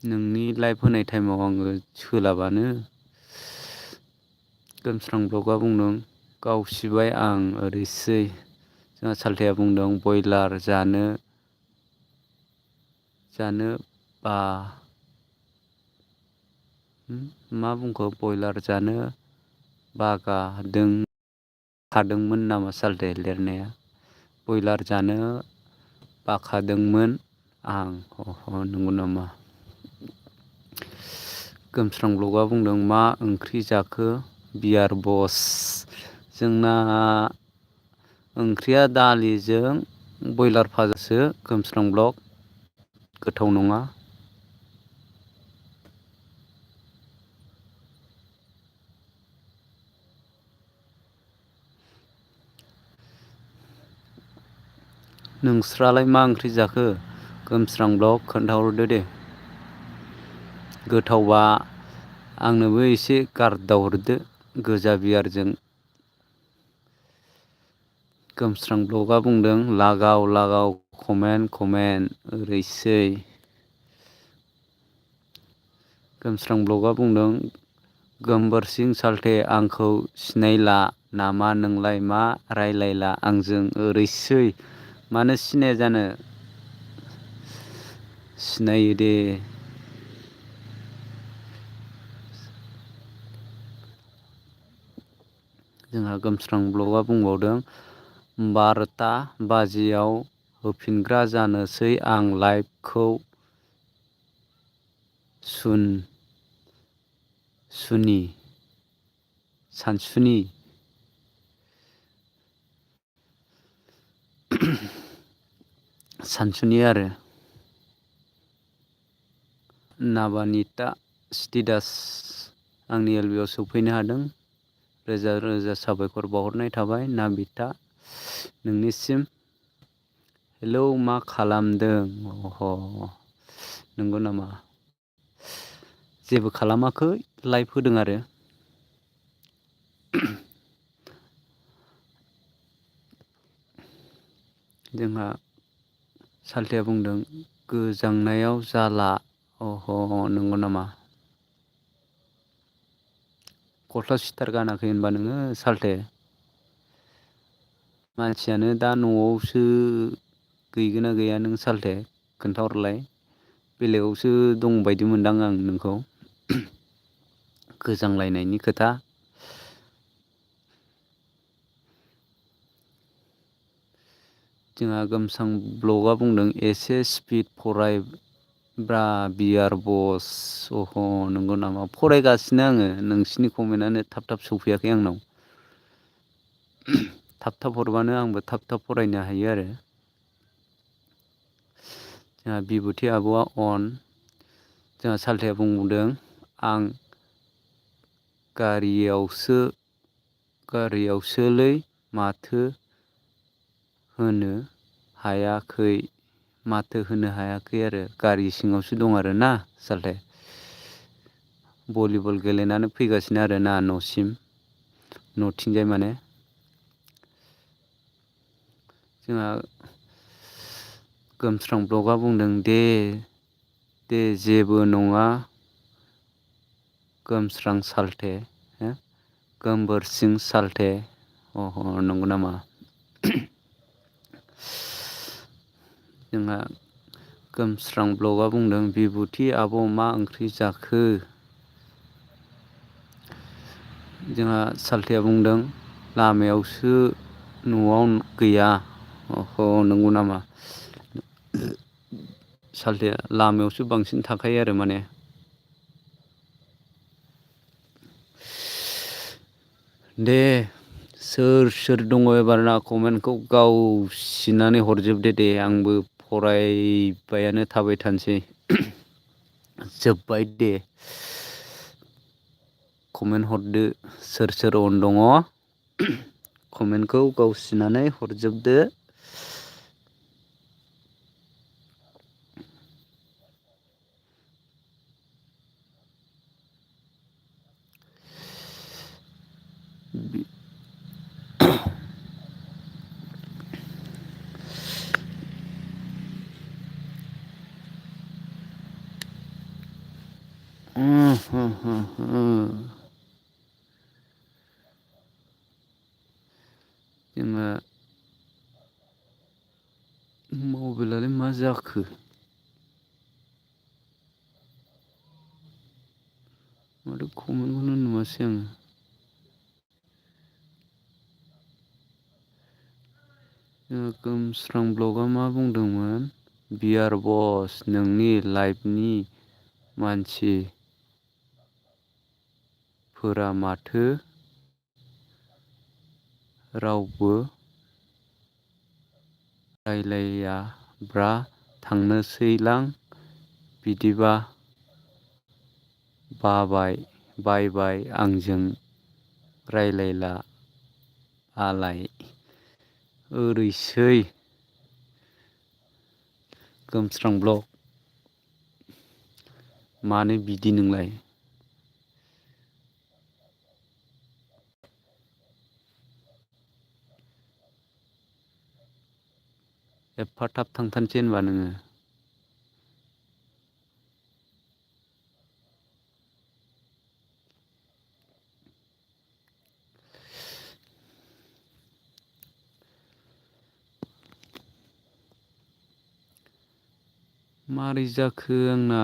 नोंनि लाइभ होनाय टाइमाव आङो सोलाबानो। गोमस्रां ब्लगआ बुंदों गाव सिबाय आं ओरैसै। जोंहा सालथेया बुंदों बयलार जानो बा मा बुंखो बयलार जानो खादोंमोन नामा सालथे लिरनाया बयलार जानो बाखादोंमोन आं नंगौ नामा। गोमस्रां ब्लगआ बुंदों मा ओंख्रि जाखो बियार बस। जोंना ओंख्रिया दालिजों बयलार फाजासो गोमस्रां ब्लग गोथाव नङा। नोंस्रालाय मा ओंख्रि जाखो गोमस्रां ब्लग खोन्थाहरदो दे। गोथावबा आंनोबो एसे गारदाव हरदो गोजा बियारजों। गोमस्रां ब्लगआ बुंदों लागाव कमेन्ट ओरैसै। गोमस्रां ब्लगआ बुंदों गोमबोरसिं सालथे आंखौ सिनायला नामा नोंलाय मा रायलायला आंजों ओरैसै। मानो सिनाया जानो सिनायो दे। जोंहा गोमस्रां ब्लगआ बुंबावदों 12ता बाजियाव होफिनग्रा जानोसै आं लाइभखौ सानसुनि आरो नाबानिता स्टेटास आंनि एलबिआव सफैनो हादों। रोजा रोजा साबायखर बावहरनाय थाबाय नाबिता नोंनिसिम। हेलौ मा खालामदों नंगौ नामा। जेबो खालामाखै लाइभ होदों आरो। जोंहा सालथेया बुंदों गोजांनायाव जाला नंगौ नामा। गस्ला सुइथार गानाखै होनबा नोङो सालथे। मानसियानो दा न'आवसो गैगोना गैया नों सालथे खोन्थाहरलाय। बेलेगावसो दंबायदि मोनदां आं नोंखौ। गोजांलायनायनि खोथा। जोंहा गोमसां ब्लगआ बुंदों एसे स्पिड फराय ब्रा बियार बस नंगौ नामा फरायगासिनो आङो नोंसिनि कमेन्टआनो थाब सफैयाखै आंनाव। थाब हरबानो आंबो थाब फरायनो हायो आरो। जोंहा बिबुथि आब'आ अन। जोंहा सालथेया बुंबावदों आं गारियावसोलै माथो होनो हायाखै आरो गारि सिङावसो दं आरोना सालथे। भलिबल गेलेनानै फैगासिनो आरोना न'थिंजाय माने। जोंहा गोमस्रां ब्लगआ बुंदों दे जेबो नङा गोमस्रां सालथे गोमबोरसिं सालथे नंगौ नामा। जोंहा गोमस्रां ब्लगआ बुंदों बिबुथि आब' मा ओंख्रि जाखो। जोंहा सालथेया बुंदों लामायावसो न'आव गैया नंगौ नामा। सालथेया लामायावसो बांसिन थाखायो आरो माने। दे सोर दङ एबारना कमेन्टखौ गावसिनानै हरजोबदो दे आंबो फरायबायानो थाबाय थानोसै। जोब्बाय दे। कमेन्ट हरदो सोर सोर अन दङ कमेन्टखौ गावसिनानै हरजोबदो। जोंहा मबाइलालाय मा जाखो? माथो कमेन्टखौनो नुवासै आङो। जोंहा गोमस्रां ब्लगआ मा बुंदोंमोन? बियार बस नोंनि लाइफनि मानसिफोरा माथो रावबो रायलायाब्रा थांनोसैलां बिदिबा बाय बाय आंजों रायलायला आलाय। ओरैसै गोमस्रां ब्लग मानो बिदि नोंलाय? एफा थाब थांथारनोसै होनबा नोङो? मारै जाखो आंना?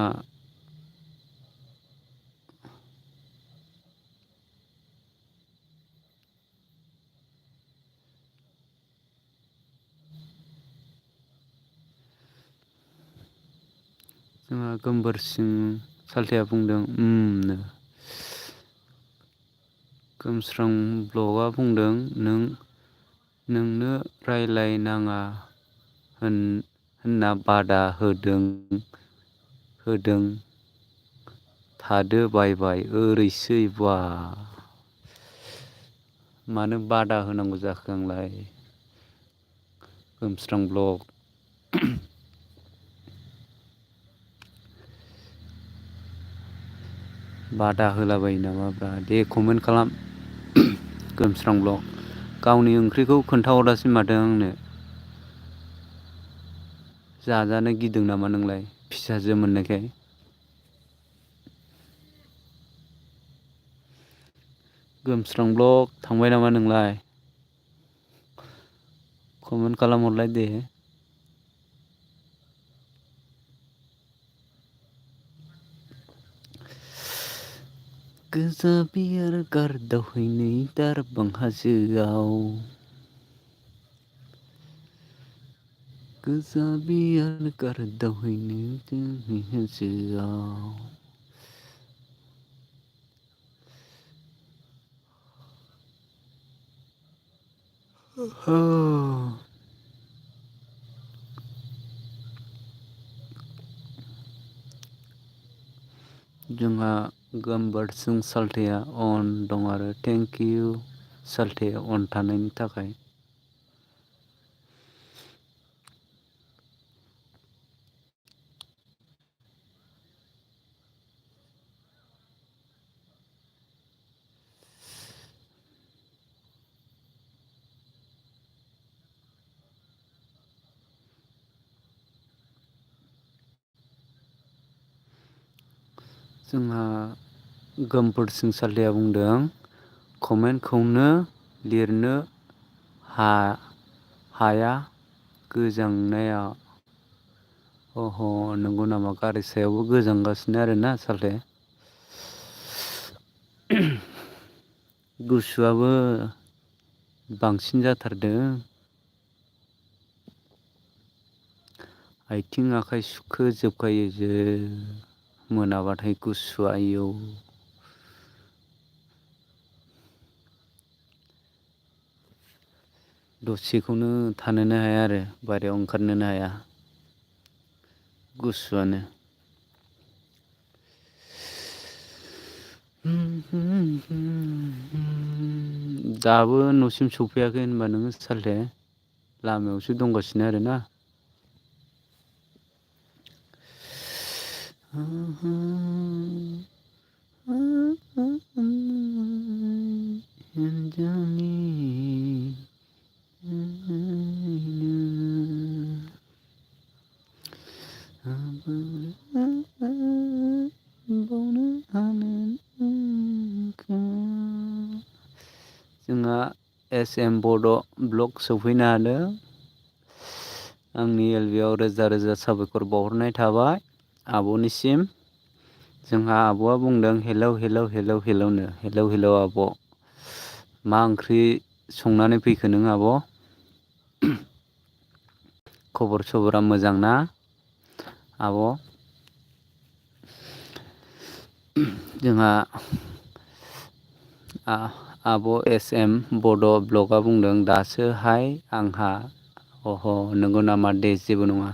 जोंहा गोमबोरसिं सालथेया बुंदों नो। गोमस्रां ब्लगआ बुंदों नोंनो रायलायनाङा होनना बादा होदों थादो बायबाय ओरैसै बा। मानो बादा होनांगौ जाखो आंलाय? गोमस्रां ब्लग बादा होलाबायो नामाब्रा? दे कमेन्ट खालाम गोमस्रां ब्लग। गावनि ओंख्रिखौ खोन्थाहरासै माथो आंनो। जाजानो गिदों नामा नोंलाय फिसाजो मोननायखाय? गोमस्रां ब्लग थांबाय नामा नोंलाय? कमेन्ट खालामहरलाय दे। गोजा बियार गारदावहैनै दारबां हाजोआव। गोजा बियार गारदावहैनो जोमै हाजोआव। जोंहा गोमबोरसिं सालथेया अन दं आरो थेंक इउ सालथे अन थानायनि थाखाय। जोंहा गोमबोरसिं सालथेया बुंदों कमेन्टखौनो लिरनो हाया गोजांनाया। अह नंगौ नामा? गारि सायावबो गोजांगासिनो आरोना सालथे। गुसुआबो बांसिन जाथारदों। आथिं आखाइ सुखोजोबखायो मोनाबाथाय गुसुआ आयौ। दसेखौनो थानोनो हाया आरो बाहेरायाव ओंखारनोनो हाया गुसुआनो। दाबो न'सिम सफैयाखै होनबा नोङो सालथे? लामायावसो दंगासिनो आरोना? जोंहा SM बड' ब्लग सफैनो हादों। आंनि LB आव रोजा रोजा साबायखर बावहरनाय थाबाय आब'निसिम। जोंहा आब'आ बुंदों हेलौ हेलौ हेलौ हेलौनो। हेलौ हेलौ आब'। मा ओंख्रि संनानै फैखो नों आब'? खबर सबरा मोजां ना आब'? जोंहा आब' SM बड' ब्लगआ बुंदों दासो हाय आंहा। अह' नंगौ नामा? दे जेबो नङा।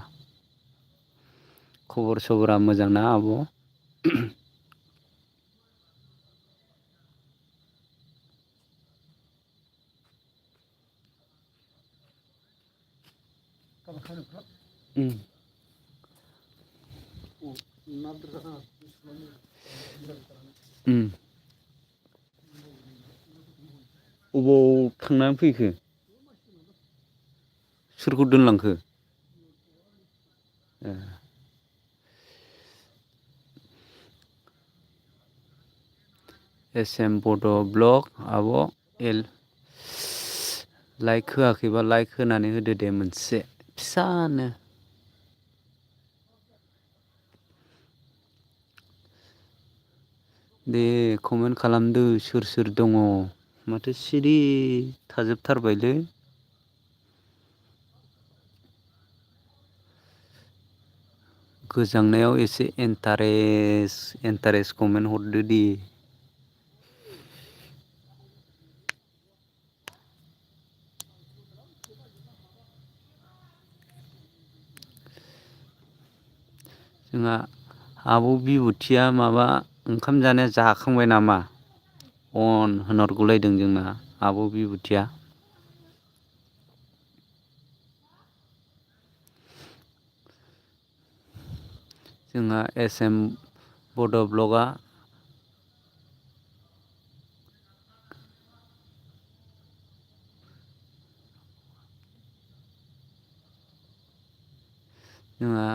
खबर सबरा मोजां ना आब'? अबाव थांनानै फैखो? सोरखौ दोनलांखो? ए। SM बड' ब्लग आब' लाइक होआखैबा लाइक होनानै होदो दे मोनसे फिसानो। दे कमेन्ट खालामदो सोर सोर दङ। माथो सिरि थाजोबथारबायलै। गोजांनायाव एसे इन्टारेस्ट कमेन्ट हरदो दे। जोंहा आब' बिबुथिया माबा ओंखाम जानाया जाखांबाय नामा? अन होनहरगुलायदों जोंना आब' बिबुथिया। जोंहा SM बड' ब्लगआ जोंहा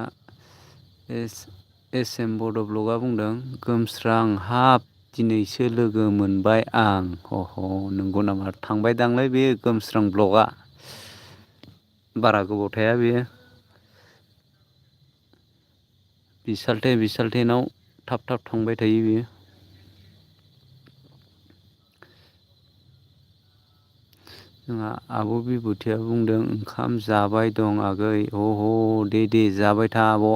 SM बड' ब्लगआ बुंदों गोमस्रां हाब दिनैसो लोगो मोनबाय आं। अह' नंगौ नामा? थांबाय दांलै बे गोमस्रां ब्लगआ। बारा गोबाव थाया बेयो। बिसालथेनाव थाब थाब थांबाय थायो बियो। जोंहा आब' बिबुथिया बुंदों ओंखाम जाबाय दं आगै। दे जाबाय था आब'।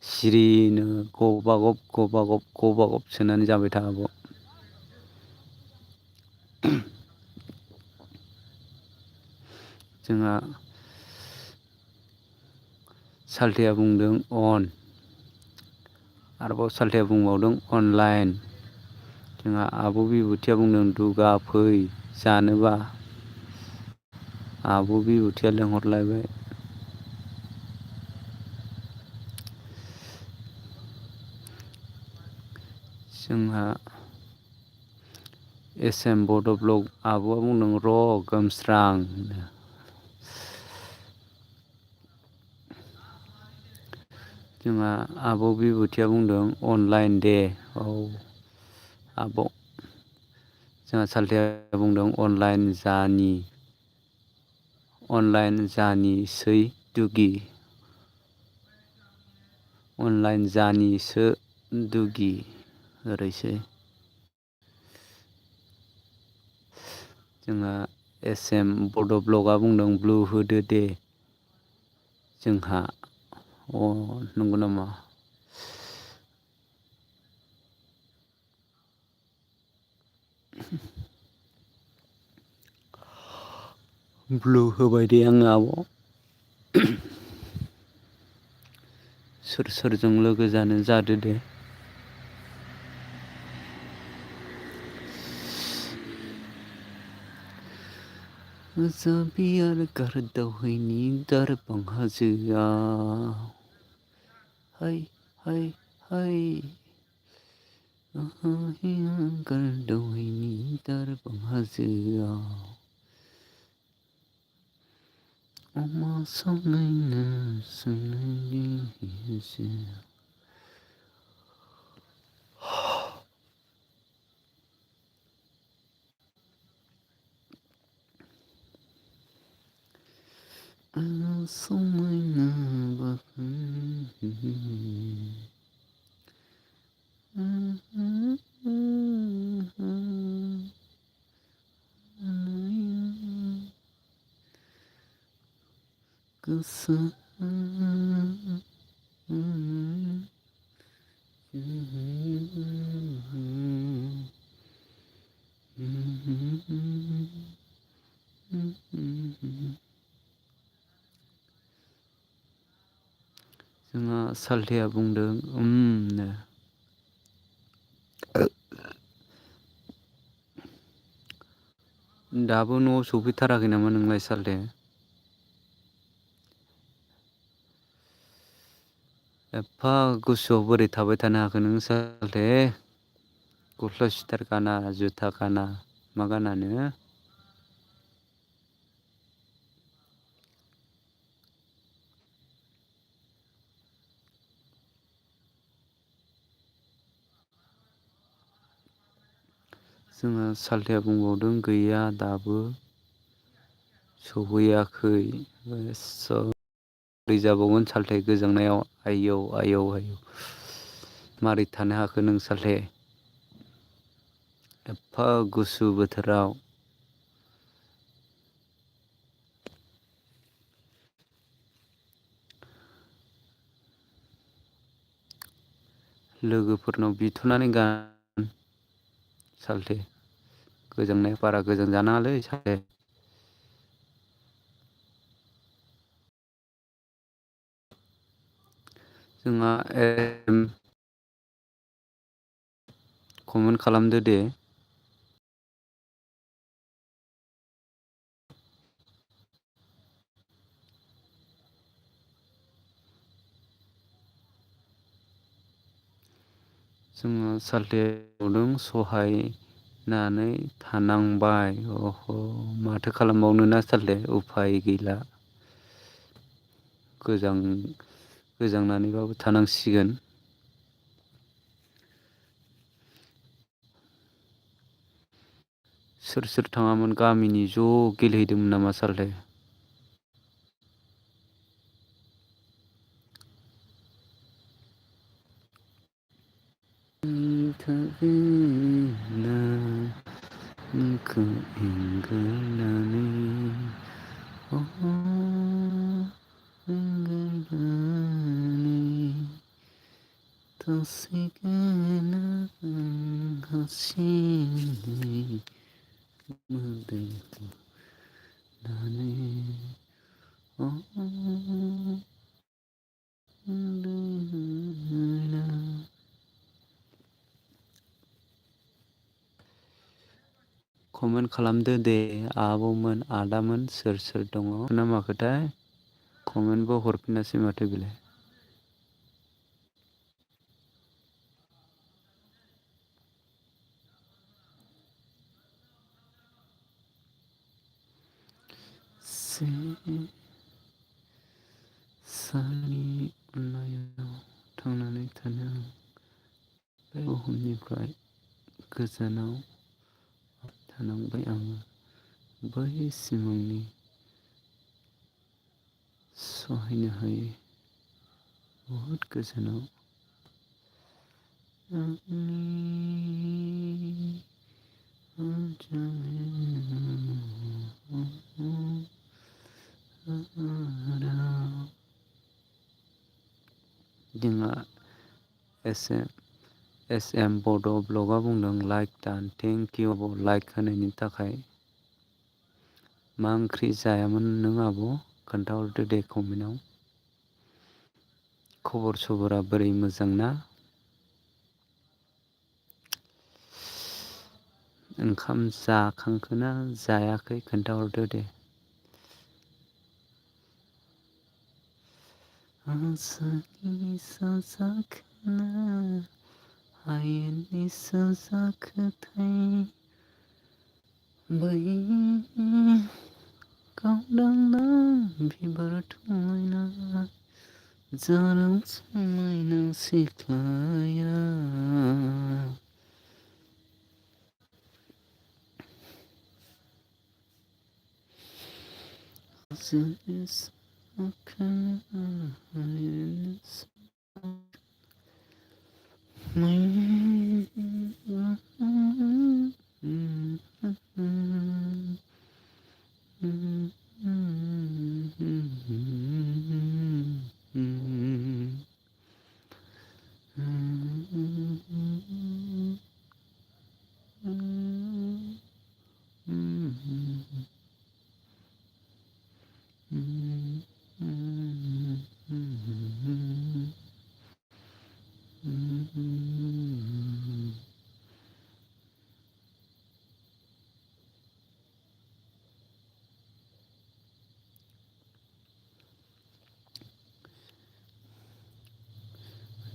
सिरिनो गबागब सोनानै जाबाय था आब'। जोंहा सालथेया बुंदों अन। आरोबाव सालथेया बुंबावदों अनलाइन। जोंहा आब' बिबुथिया बुंदों दुगा फै जानोबा। आब' बिबुथिया लेंहरलायबाय। जोंहा SM बड' ब्लग आब'आ बुंदों र' गोमस्रां। जोंहा आब' बिबुथिया बुंदों अनलाइन दे। औ आब'। जोंहा सालथेया बुंदों अनलाइन जानोसै दुगि। अनलाइन जानिसो दुगि ओरैसै। जोंहा SM बड' ब्लगआ बुंदों ब्लु होदो दे। जोंहा नंगौ नामा? ब्लु होबाय दे आङो आब'। सोरजों लोगो जानो जादो दे। जाबियार गारदावहैनि दारबां हाजोआव हाय हाय हाय गारदावहैनि दारबां हाजोआव अमा सावनायनो सोंनायनि समायना गोसो जोंहा सालथेया बुंदों नो दाबो न'आव सफैथाराखै नामा नोंलाय सालथे? एफा गुसुआव बोरै थाबाय थानो हाखो नों सालथे? गस्ला सुइथार गाना जुथा गाना मा गानानो? जोंहा सालथेया बुंबावदों गैया दाबो सौहैयाखै। बोरै जाबावगोन सालथे गोजांनायाव आयौ आयौ आयौ मारै थानो हाखो नों सालथे? एफा गुसु बोथोराव लोगोफोरनाव बिथ'नानै गान सालथे गोजांनाया बारा गोजां जानाङालै सालथे। जोंहा कमेन्ट खालामदो दे। जोङो सालथेदों सहायनानै थानांबाय माथो खालामबावनो ना सालथे उफाय गैला। गोजांनानैबाबो थानांसिगोन। सोर सोर थाङामोन गामिनि ज' गेलेहैदोंमोन नामा सालथे? नोंखौ एंगारनानै कमेन्ट खालामदो दे आब'मोन आदामोन सोर सोर दङ ना माखोथाय कमेन्टबो हरफिनासै माथो बेलाय। सानि अननायाव थांनानै थानो बे बुहुमनिफ्राय गोजानाव थानांबाय आङो बै सिमांनि सहायनो हायै बहुद गोजानाव जोंहा एस एम बड' ब्लगआ बुंदों लाइक दान थेंक इउ आब' लाइक होनायनि थाखाय। मा ओंख्रि जायामोन नों आब' खोन्थाहरदो दे कमेन्टआव। खबर सबरा बोरै मोजां ना? ओंखाम जाखांखोना जायाखै खोन्थाहरदो दे। हाजोनि साजाखोना हायेननि साजाखोथाय बै गावदांना बिबार थमायना जारां समायना सिख्लाया हाजोनि साजाखोना हायेननि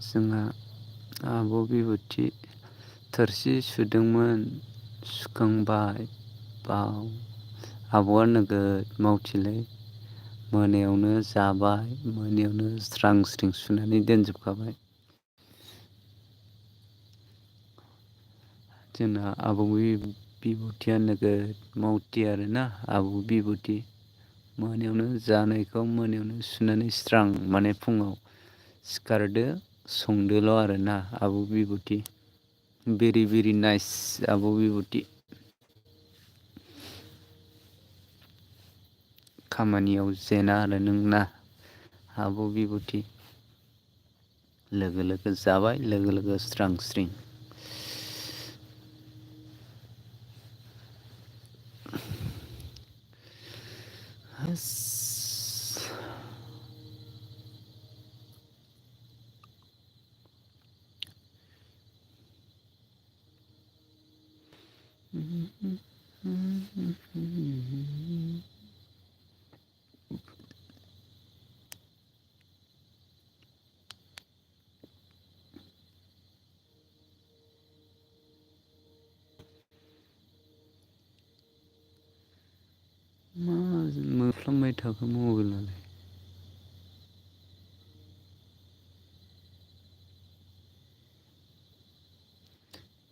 जोंहा आब' बिबुथि थोरसि सुदोंमोन सुखांबाय बाव आब'आ नोगोद मावथिलै मोनायावनो जाबाय मोनायावनो स्रां स्रिं सुनानै दोनजोबखाबाय जोंना आब' बिबुथिया नोगोद मावथि आरोना आब' बिबुथि मोनायावनो जानायखौ मोनायावनो सुनानै स्रां माने फुङाव सिखारदो संदोल' आरोना आब' बिबुथि भेरि भेरि नाइस आब' बिबुथि खामानियाव जेना आरो नोंना आब' बिबुथि लोगो लोगो जाबाय लोगो लोगो स्रां स्रिं मा मोफ्लामबाय थाखो मबाइलालाय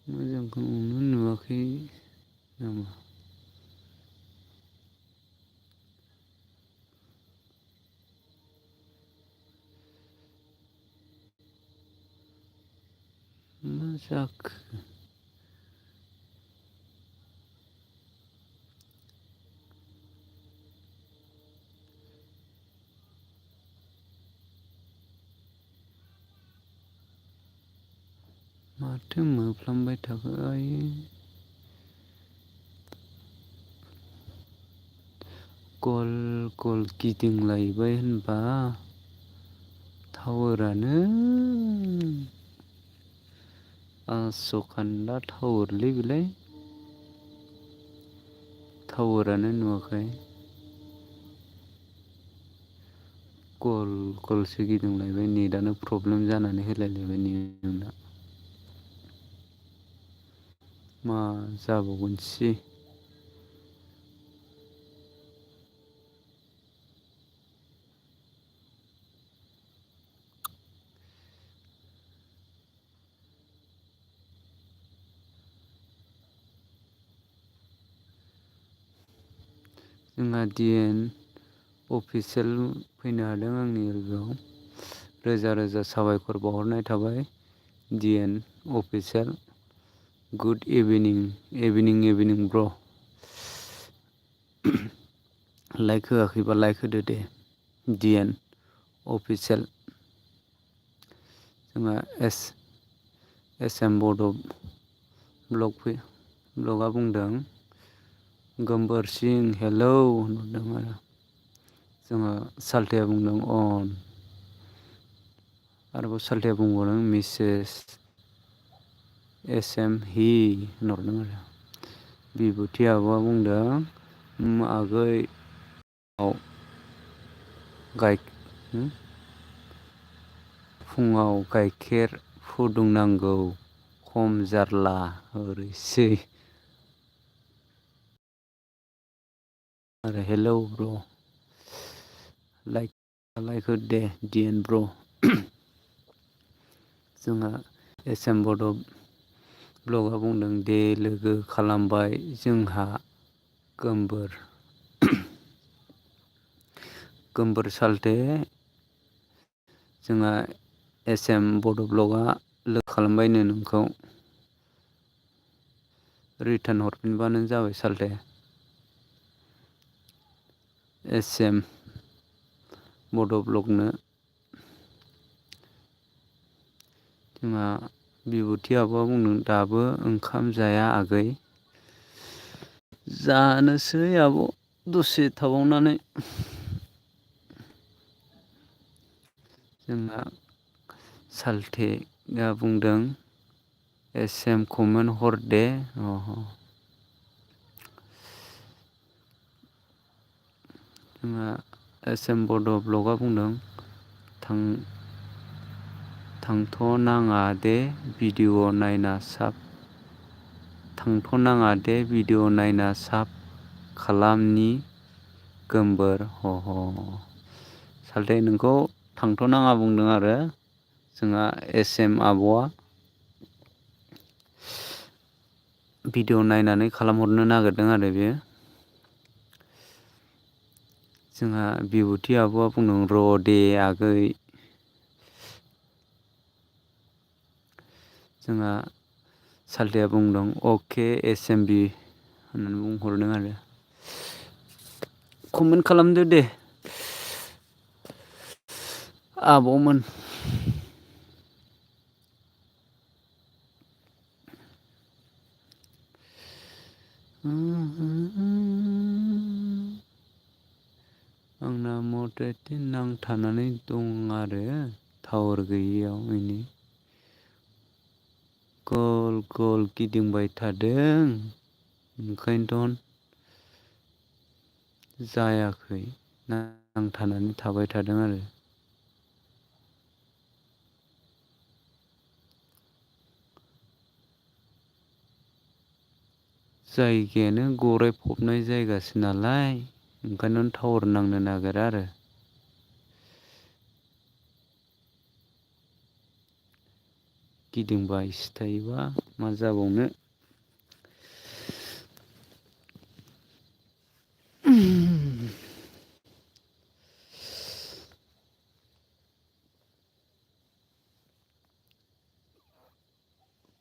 मोजांखौनो नुवाखै नामा मा जाखो माथो मोफ्लामबाय थाखो आयै गल गल गिदिंलायबाय होनबा टावारानो आस'खान्दा टावारलै बेलाय टावारानो नुवाखै गल गलसो गिदिंलायबाय नेटआनो प्रब्लेम जानानै होलायलायबाय नोंना मा जाबावगोनसै जोंहा DN अफिसियेल फैनो हादों आंनि लोगोआव रोजा रोजा साबायखर बावहरनाय थाबाय DN अफिसियेल गुड इभिनिं ब्र लाइक होआखैबा लाइक होदो दे DN अफिसियेल जोंहा SM बड' ब्लगआ बुंदों गोमबोर सिं हेलौ होनहरदों आरो जोंहा साल्थाया बुंदों अन आरोबाव साल्थाया बुंबावदों मिसेस SM हि होनहरदों आरो बिबुथि आब'आ बुंदों आगै फुङाव गाइखेर फुदुंनांगौ खम जारला ओरैसै आरो हेलौ ब्र लाइक दे डिएन ब्र जोंहा एसएम बड' ब्लगआ बुंदों दे लोगो खालामबाय जोंहा गोमबोर सालथे जोंहा एसएम बड' ब्लगआ लोगो खालामबायनो नोंखौ रिटार्न हरफिनबानो जाबाय सालथे एसएम बड' ब्लगनो जोंहा बिबुथि आब'आ बुंदों दाबो ओंखाम जाया आगै जानोसै आब' दसे थाबावनानै जोंहा सालथेया बुंदों एसएम कमेन्ट हर दे जोंहा एसएम बड' ब्लगआ बुंदों थांथ' नाङा दे भिडिअ नायना साब खालामनि गोमबोर सालथे नोंखौ थांथ' नाङा बुंदों आरो जोंहा एसएम आब'आ भिडिअ नायनानै खालामहरनो नागिरदों आरो बेयो जोंहा बिबुथि आब'आ बुंदों र' दे आगै जोंहा सालथेया बुंदों अके एसएमबि होननानै बुंहरदों आरो कमेन्ट खालामदो दे आब'मोन आंना मथथे नांथानानै दं आरो टावार गैयियाव इनि गल गल गिदिंबाय थादों ओंखायनोथ' जायाखै नांथानानै थाबाय थादों आरो जायगायानो गरायफबनाय जायगासो नालाय ओंखायनो टावार नांनो नागिरा आरो गिदिंबायसो थायोबा मा जाबावनो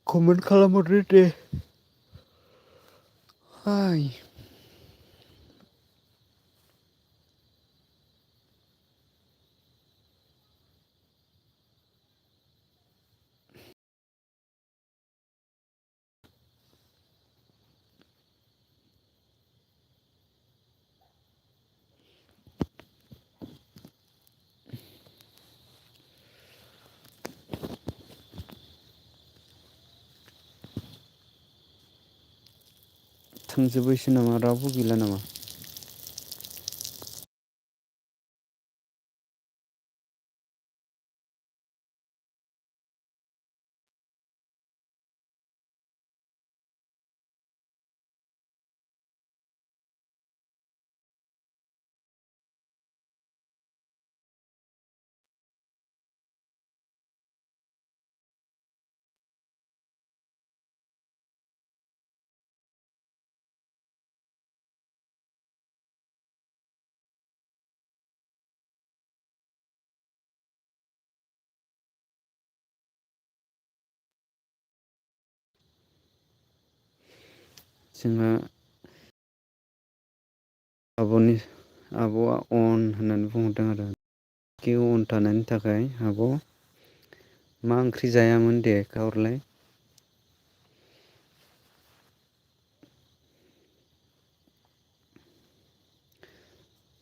कमेन्ट खालामहरदो दे हाय थांजोब्बायसो नामा रावबो गैला नामा जोंहा आब'आ अन होननानै बुंहरदों आरो अन थानायनि थाखाय आब' मा ओंख्रि जायामोन दे खोन्थाहरलाय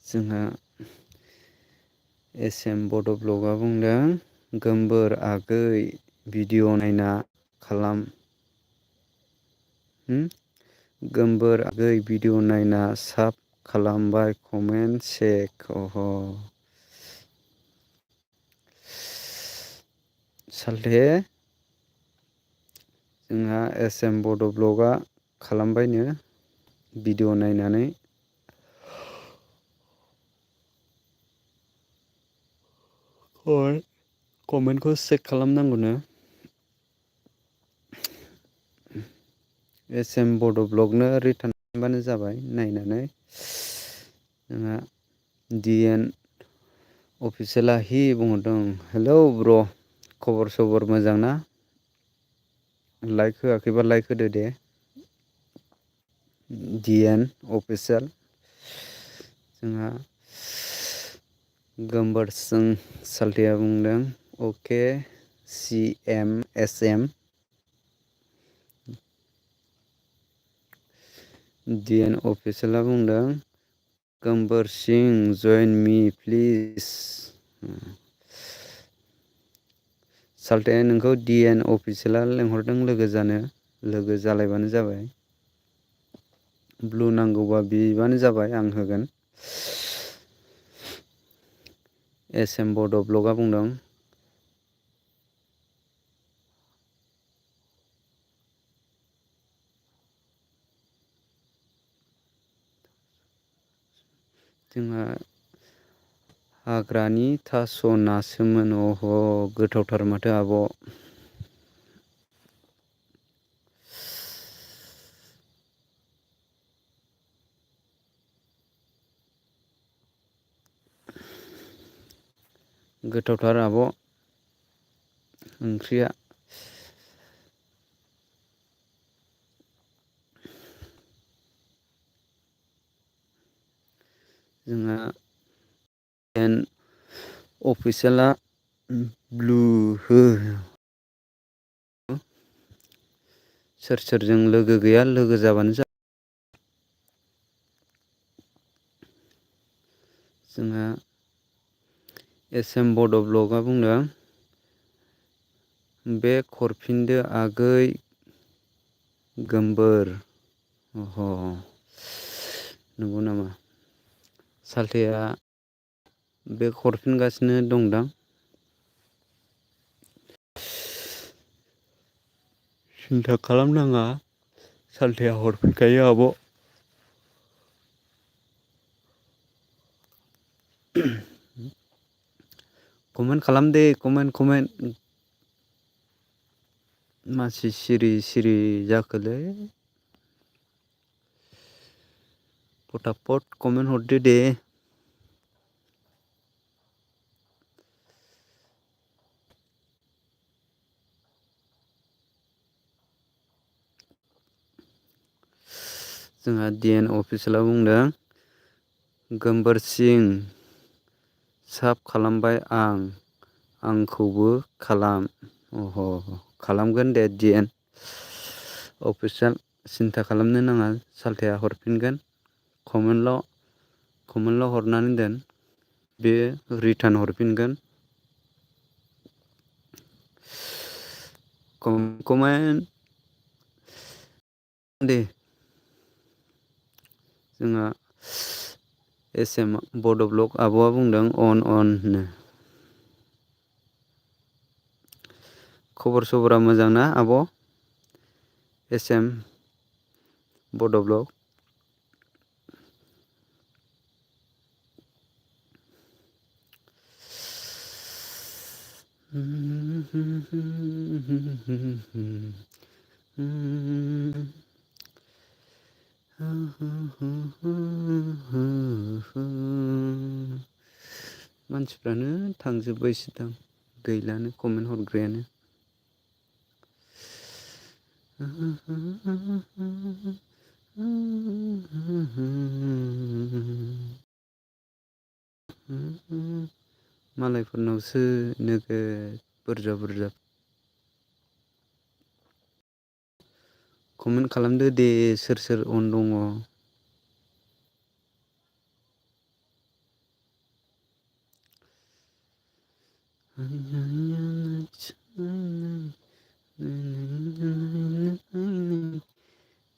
जोंहा एसएम बड' ब्लगआ बुंदों गोमबोर आगै भिडिअ नायना खालाम गोमबोर आगै भिडिअ नायना साब खालामबाय कमेन्ट चेक सालथे जोंहा SM बड' ब्लगआ खालामबायनो भिडिअ नायनानै कमेन्टखौ चेक खालामनांगौनो SM बड' ब्लगनो रिटार्न खालामबानो जाबाय नायनानै जोंहा DN अफिसियेला बुंहरदों हेलौ ब्र' खबर सबर मोजां ना लाइक होआखैबा लाइक होदो दे DN अफिसियेल जोंहा गोमबोरसिं सालथेया बुंदों अके CM SM DN अफिसियेला बुंदों गोमबोरसिं जइन मी प्लिज सालथे नोंखौ DN अफिसियेला लेंहरदों लोगो जानो लोगो जालायबानो जाबाय ब्लु नांगौबा बिबानो जाबाय आं होगोन SM बड' ब्लगआ बुंदों जोंहा हाग्रानि थास' नासोमोन अह गोथावथार माथो आब' गोथावथार आब' ओंख्रिया जोंहा अफिसियेला ब्लु हो सोर सोरजों लोगो गैया लोगो जाबानो जाबाय जोंहा SM बड' ब्लगआ बुंदों बेक हरफिनदो आगै गोमबोर अह नंगौ नामा सालथेया बेक हरफिनगासिनो दंदां सिन्था खालामनाङा सालथेया हरफिनखायो आब' कमेन्ट खालाम दे कमेन्ट मासि सिरि सिरि जाखोलै फटाफट कमेन्ट हरदो दे जोंहा DN अफिसियेला बुंदों गोमबोरसिं साब खालामबाय आंखौबो खालाम अह खालामगोन दे DN अफिसियेल सिन्था खालामनो नाङा सालथेया हरफिनगोन कमेन्टल' हरनानै दोन बे रिटार्न हरफिनगोन कमेन्ट दे जोंहा SM बड' ब्लग आब'आ बुंदों अन खबर सबरा मोजां ना आब' SM बड' ब्लग मानसिफ्रानो थांजोब्बायसो दां गैलानो कमेन्ट हरग्रायानो मालायफोरनावसो नोगोद बुरजा कमेन्ट खालामदो दे सोर अन दङ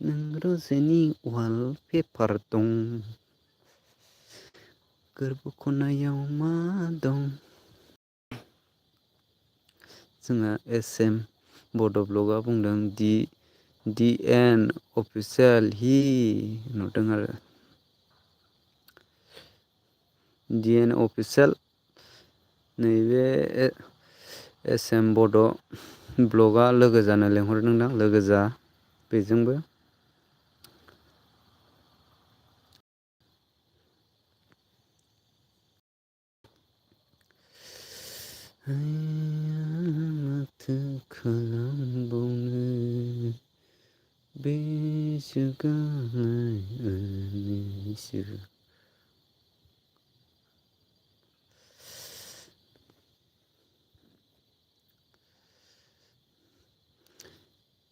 नों रजेनि वालपेपार दं गोरबो खनायाव मा दं जोंहा SM बड' ब्लगआ बुंदों DN अफिसियेल हि नुदों आरो DN अफिसियेल नैबे SM बड' ब्लगआ लोगो जानो लेंहरदोंदां लोगो जा बेजोंबो माथो खालामबावनो बेसो गाहायनिसो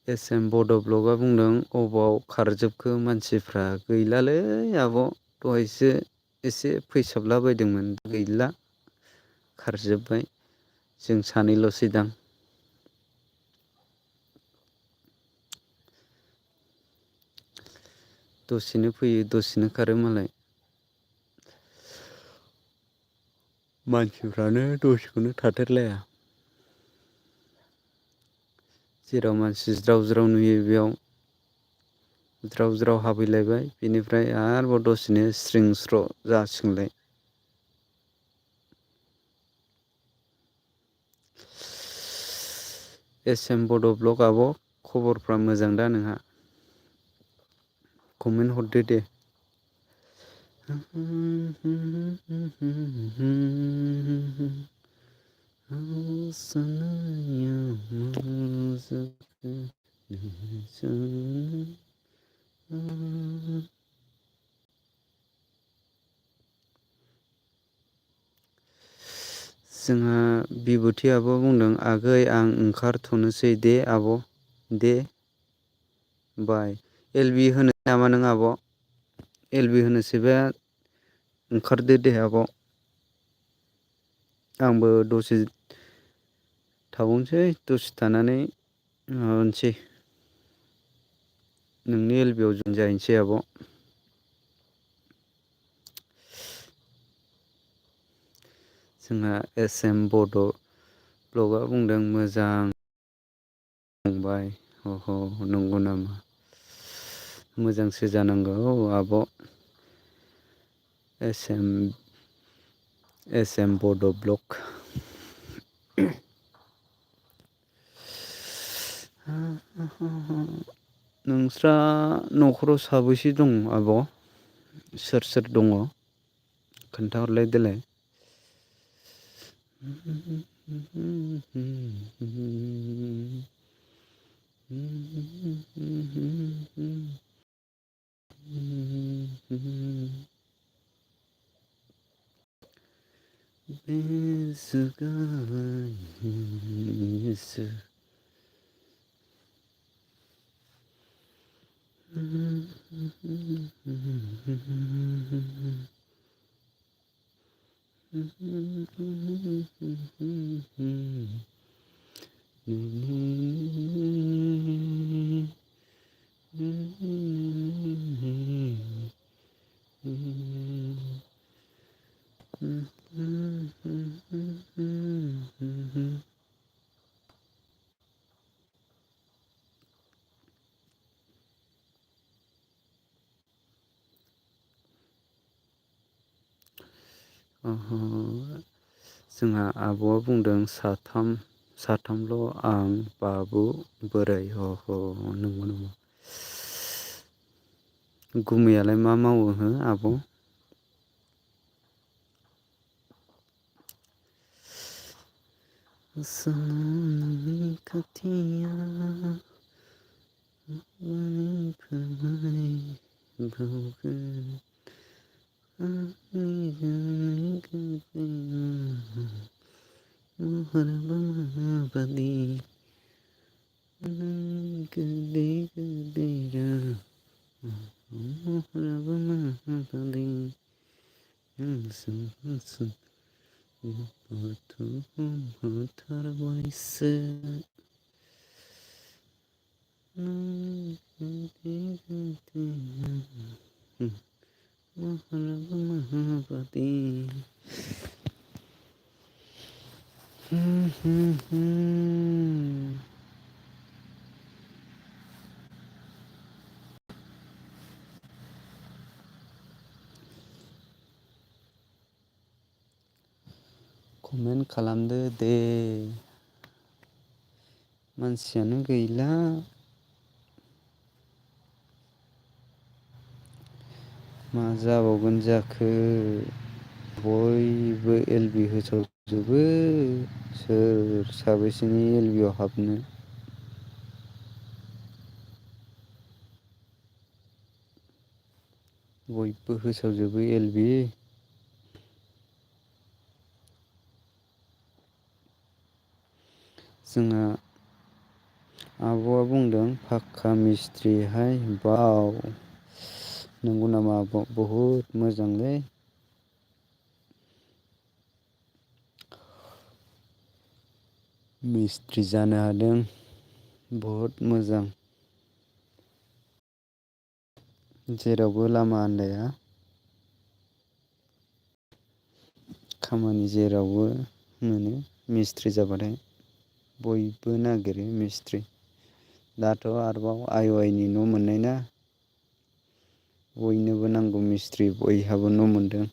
SM बड' ब्लगआ बुंदों अबाव खारजोबखो मानसिफ्रा गैलालै आब' दहायसो एसे फैसाबलाबायदोंमोन गैला खारजोब्बाय जों सानैल'सै दां दसेनो फैयो दसेनो खारो मालाय मानसिफ्रानो दसेखौनो थाथेरलाया जेराव मानसि ज्राव ज्राव नुयो बेयाव ज्राव ज्राव हाबहैलायबाय बेनिफ्राय आरोबाव दसेनो स्रिं स्र' जासिगोनलाय SM बड' ब्लग आब' खबरफ्रा मोजां दा नोंहा कमेन्ट हरदो दे जोंहा बिबुथि आब' बुंदों आगै आं ओंखारथ'नोसै दे आब' दे बाय LB होनो नामा नों आब' LB होनोसैबा ओंखारदो दे आब' आंबो दसे थाबावनोसै दसे थानानै माबानोसै नोंनि LBआव जइन जाहैनोसै आब' जोंहा SM बड' ब्लगआ बुंदों मोजां फंबाय नंगौ नामा मोजांसो जानांगौ आब' SM बड' ब्लग नोंस्रा न'खराव साबैसे दं आब' सोर सोर दङ खोन्थाहरलाय देलाय बेसो गाहायनिसो जोंहा आब'आ बुंदों साथामल' आं बाबु बोराय नंगौ नामा गुमैयालाय मा मावो हो आब' नोंनि खाथियाव फोरमायबावगोन महराबो माबादि गोदै गोदैरा महराबो माबादि बुथारबायसो महराबो माबादि कमेन्ट खालामदो दे। मानसियानो गैला। मा जाबावगोन जाखो। बयबो एलबि होसावजोबो। सोर साबैसेनि एलबिआव हाबनो। बयबो होसावजोबो एलबि। जोंहा आब'आ बुंदों पाक्का मिस्ट्रिहाय बाव। नंगौ नामा आब'? बहुद मोजांलै। मिस्ट्रि जानो हादों बहुद मोजां। जेरावबो लामा आन्दाया। खामानि जेरावबो मोनो मिस्ट्रि जाबाथाय। बयबो नागिरो मिस्ट्रि। दाथ' आरोबाव आइ नि न' मोननाय ना। बयनोबो नांगौ मिस्थ्रि बयहाबो न' मोनदों।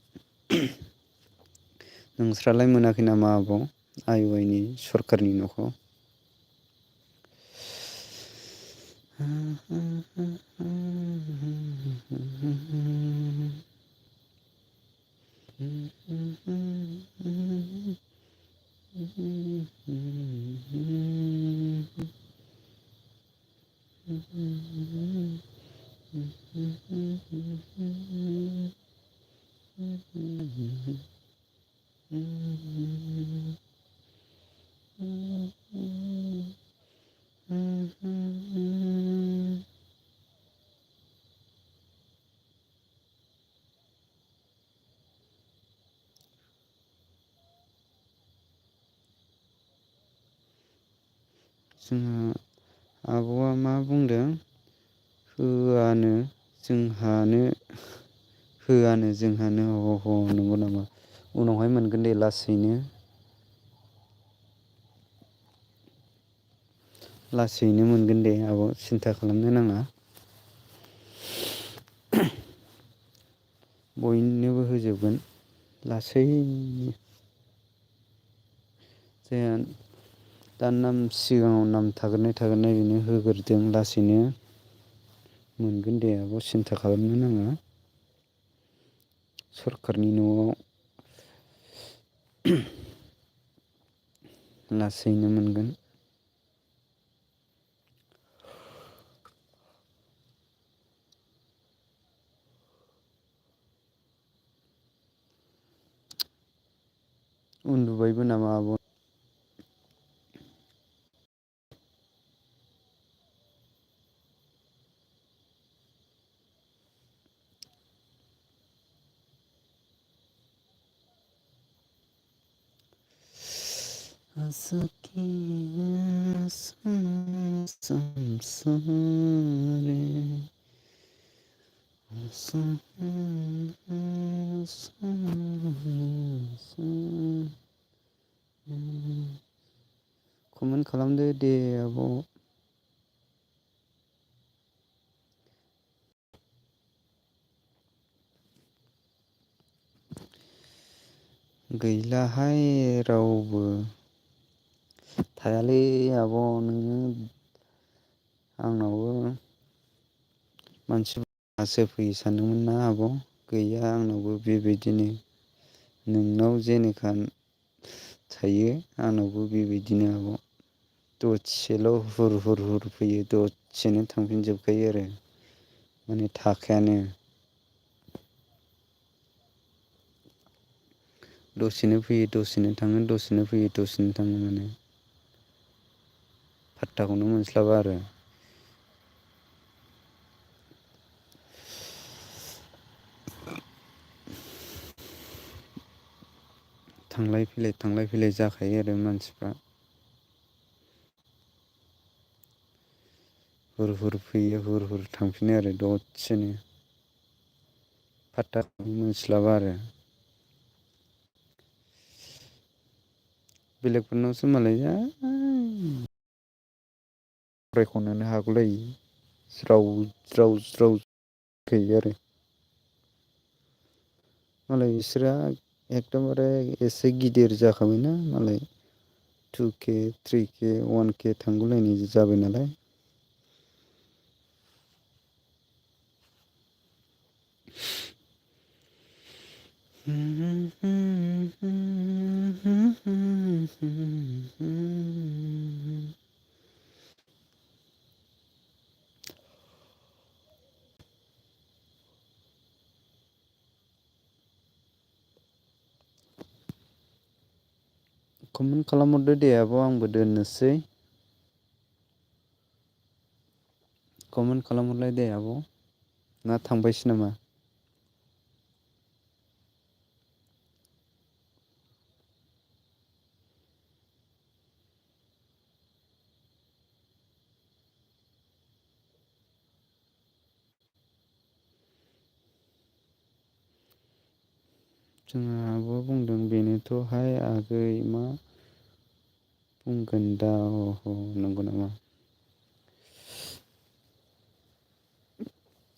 नोंस्रालाय मोनाखै नामा आब' आइ नि सरखारनि न'खौ? जोंहा आब'आ मा बुंदों? होआनो जोंहानो नंगौ नामा? उनावहाय मोनगोन दे लासैनो। लासैनो मोनगोन दे आब' सिन्था खालामनो नाङा। बयनोबो होजोबगोन लासैनो। जोंहा दा सिगाङाव नाम थागोरनाय बेनो होग्रोदों लासैनो मोनगोन दे आब' सिन्था खालामनो नाङा। सरखारनि न'आव लासैनो मोनगोन। उन्दुबायबो नामा आब'? कमेन्ट खालामदो दे आब'। गैलाहाय रावबो। थायालै आब' नोङो आंनावबो मानसिसो फैयो सानदोंमोन ना आब'? गैया आंनावबो बेबायदिनो। नोंनाव जेनेखा थायो आंनावबो बेबायदिनो आब'। दसेल' हुर हुर फैयो दसेनो थांफिनजोबखायो आरो। माने थाखायानो। दसेनो फैयो दसेनो थाङो दसेनो फैयो दसेनो थाङो माने। फात्ताखौनो मोनस्लाबा आरो। थांलाय फैलाय जाखायो आरो मानसिफ्रा। हुर फैयो हुर थांफिनो आरो दसेनो। फात्ताखौनो मोनस्लाबा आरो। बेलेगफोरनावसो मालाय जा फरायख'नोनो हागौलायो ज्राव गैयो आरो। मालाय बिस्रा एकदमबारे एसे गिदिर जाखाबायना मालाय 2K 3K 1K थांगौलायनाय जाबाय नालाय। कमेन्ट खालामहरदो दे आब' आंबो दोननोसै। कमेन्ट खालामहरलाय दे आब'। ना थांबायसो नामा? जोंहा आब'आ बुंदों बेनोथ'हाय आगै मा बुंगोन दा नंगौ नामा?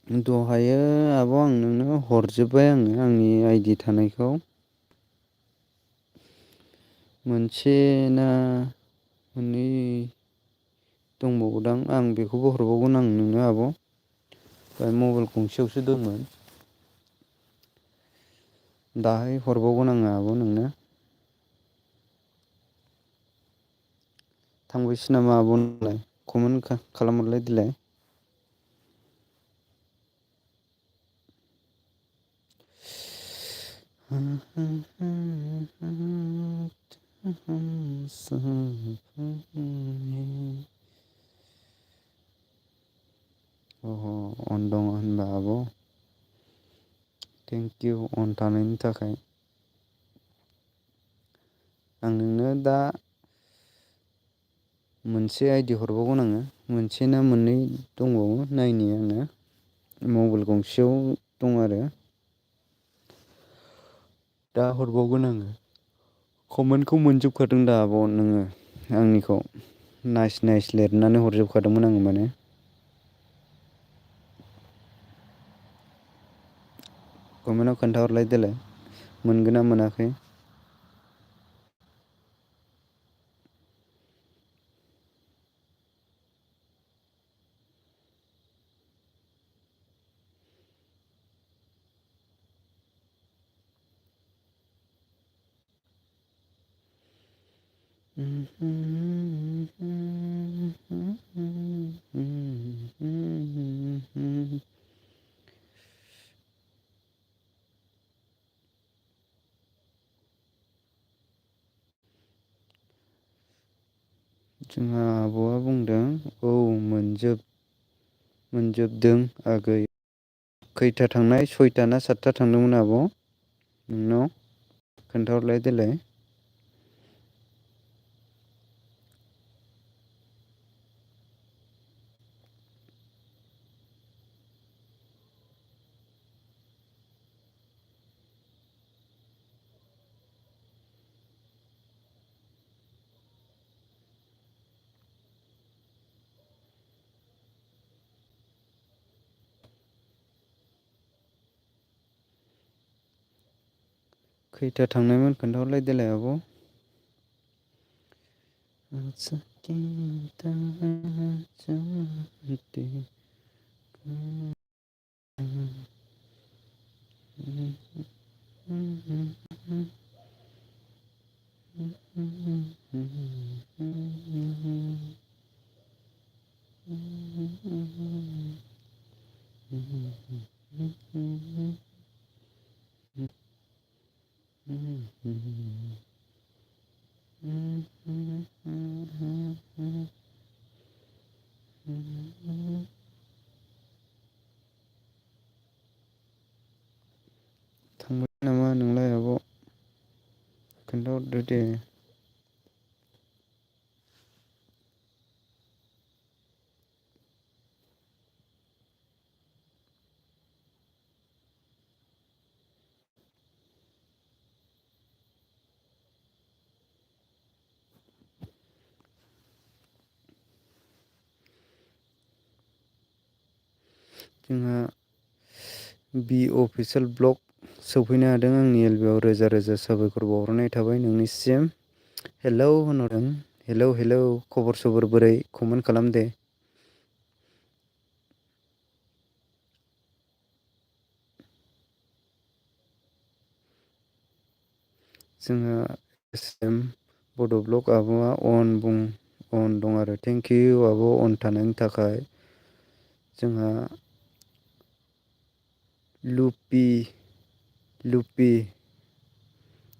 दहायो आब' आं नोंनो हरजोब्बाय आंनि आइडि थानायखौ। मोनसे ना मोननै दंबावोदां आं बेखौबो हरबावगोन आं नोंनो आब'। मबाइल गंसेयावसो दंमोन। दाहाय हरबावगोन आङो आब' नोंनो। थांबायसो नामा आब' नोंलाय कमेन्ट खालामहरलाय देलाय। अन दङ होनबा आब'। थेंक इउ अन थानायनि थाखाय। आं नोंनो दा मोनसे आइडि हरबावगोन आङो मोनसे ना मोननै दंबावो नायनि आङो। मबाइल गंसेयाव दं आरो। दा हरबावगोन आङो। कमेन्टखौ मोनजोबखादों दा आब' नोङो आंनिखौ? नायस लिरनानै हरजोबखादोंमोन आङो माने। कमेन्टआव खोन्थाहरलाय देलाय मोनगोन ना मोनाखै? जोंहा आब'आ बुंदों औ मोनजोबदों आगै। खैथा थांनाय 6था ना 7था थांदोंमोन आब' नोंनाव? खोन्थाहरलाय देलाय। खैथा थांनायमोन खोन्थाहरलाय देलाय आब'। थांबाय नामा नोंलाय आब'? खोन्थाहरदो दे। जोंहा बि अफिसियेल ब्लग सौफैनो हादों आंनि एलबिआव रोजा रोजा साबायखर बावहरनाय थाबाय नोंनिसिम। हेलौ होनहरदों। हेलौ हेलौ खबर सबर बोरै कमेन्ट खालाम दे। जोंहा एम बड' ब्लग आब'आ अन दं आरो थेंक इउ आब' अन थानायनि थाखाय। जोंहा लुपि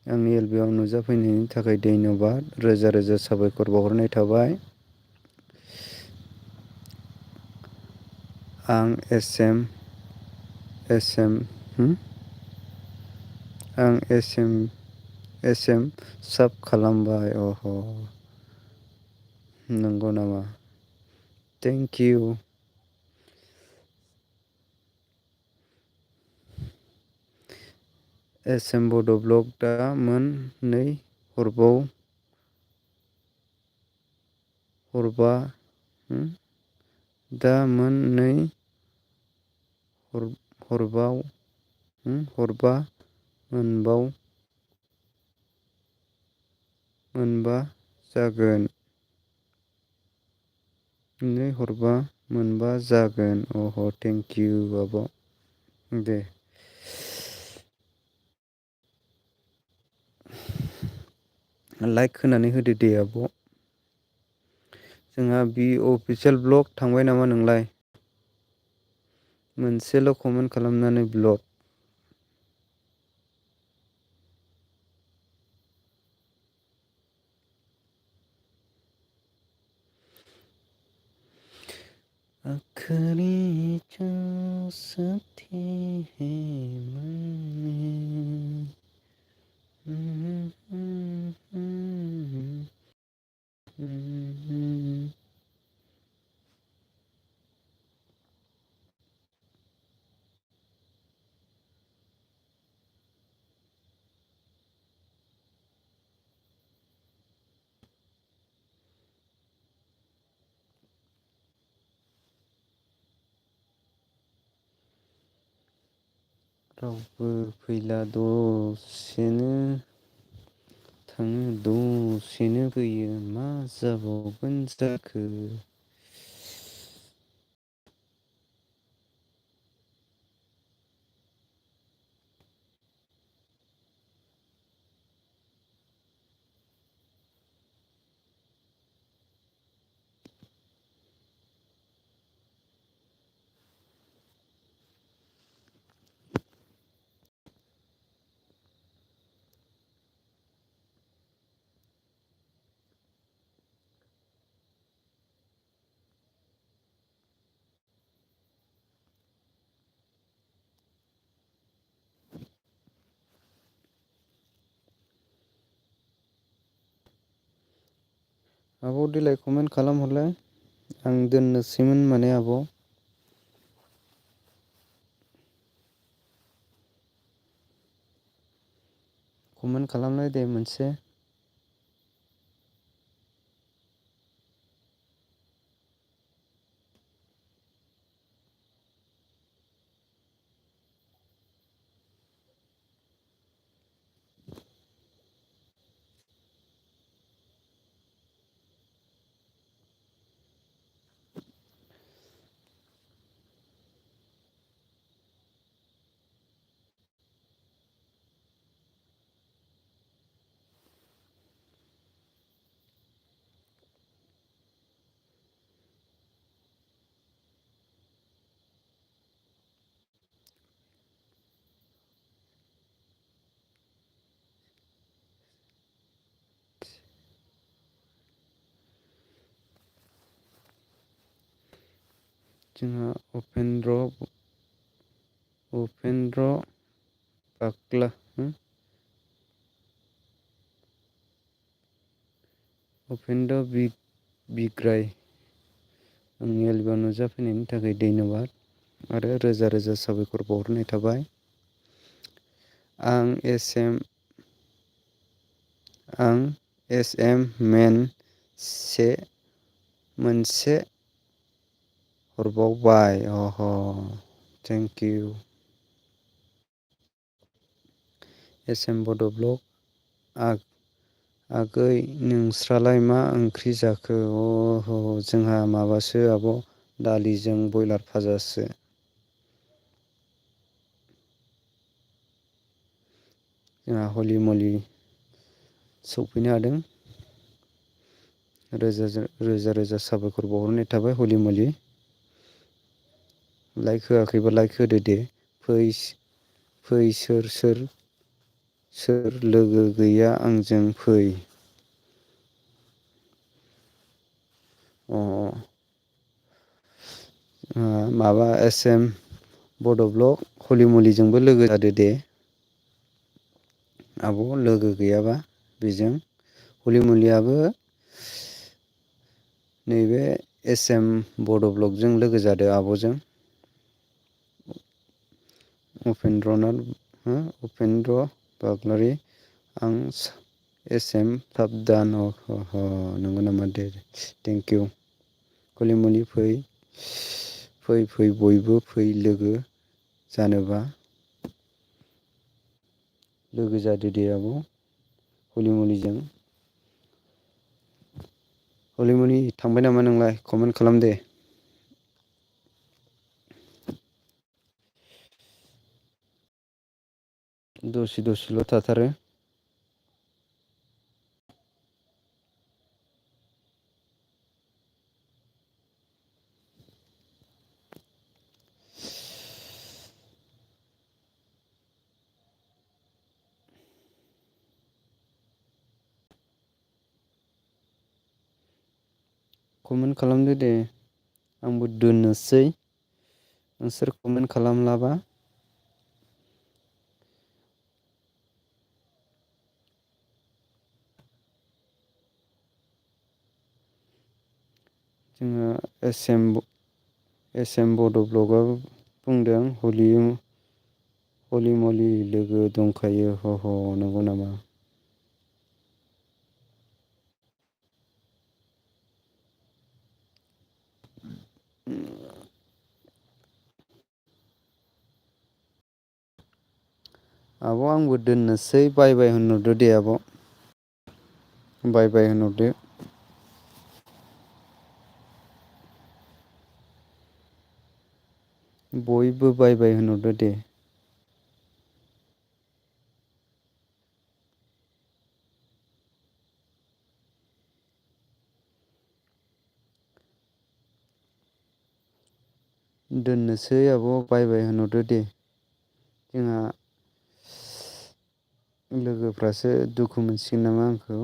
आंनि एलबिआव नुजाफैनायनि थाखाय धन्यबाद रोजा रोजा साबायखर बावहरनाय थाबाय। आं एस एम साब खालामबाय अह नंगौ नामा थेंक इउ। एस एम बड' ब्लग दा मोननै हरबा दा मोननै हरबा मोनबा जागोन। हरबा मोनबा जागोन अह थेंक इउ आब' दे। लाइक होनानै होदो दे आब'। जोंहा बि अफिसियेल ब्लग थांबाय नामा नोंलाय? मोनसेल' कमेन्ट खालामनानै ब्लग। आखिरी जो साथी है रावबो फैला दसेनो थाङो दसेनो फैयो मा जाबावगोन जाखो। आब' देलाय कमेन्ट खालामहरलाय आं दोननोसैमोन माने आब'। कमेन्ट खालामलाय दे मोनसे। जोंहा उपेन्द्र बाग्ला उपेन्द्र बिग्राय आंनि एलबिआव नुजाफैनायनि थाखाय धन्यबाद आरो रोजा रोजा साबायखर बावहरनाय थाबाय। आं एस एम मोनसे हरबावबाय अह थेंक इउ। SM बड' ब्लग आगै नोंस्रालाय मा ओंख्रि जाखो? जोंहा माबासो आब' दालिजों बयलार भाजासो। जोंहा हलि मलि सौफैनो हादों। रोजा रोजा साबायखर बावहरनाय थाबाय हलि मलि। लाइक होआखैबा लाइक होदो दे। फै सोर लोगो गैया आंजों फै। माबा SM बड' ब्लग हलि मलिजोंबो लोगो जादो दे। आब' लोगो गैयाबा बेजों हलि मलियाबो नैबे SM बड' ब्लगजों लोगो जादो आब'जों। उपेन्द्र बाग्लारि आं SM साबधान नंगौ नामा दे थेंकिउ। हलि मलि फै बयबो फै लोगो जानोबा। लोगो जादो दे आब' हलि मलिजों। हलि मलि थांबाय नामा नोंलाय कमेन्ट खालाम दे। दसेल' थाथारो। कमेन्ट खालामदो दे आंबो दोननोसै नोंसोर कमेन्ट खालामलाबा। जोङो SM बड' ब्लगआव बुंदों हलि मलि लोगो दंखायो नंगौ नामा? आब' आंबो दोननोसै बाय बाय होनहरदो दे आब'। बाय बाय होनहरदो। बयबो बाय बाय होनहरदो दे। दोननोसै आब' बाय बाय होनहरदो दे। जोंहा लोगोफ्रासो दुखु मोनसिगोन नामा आंखौ।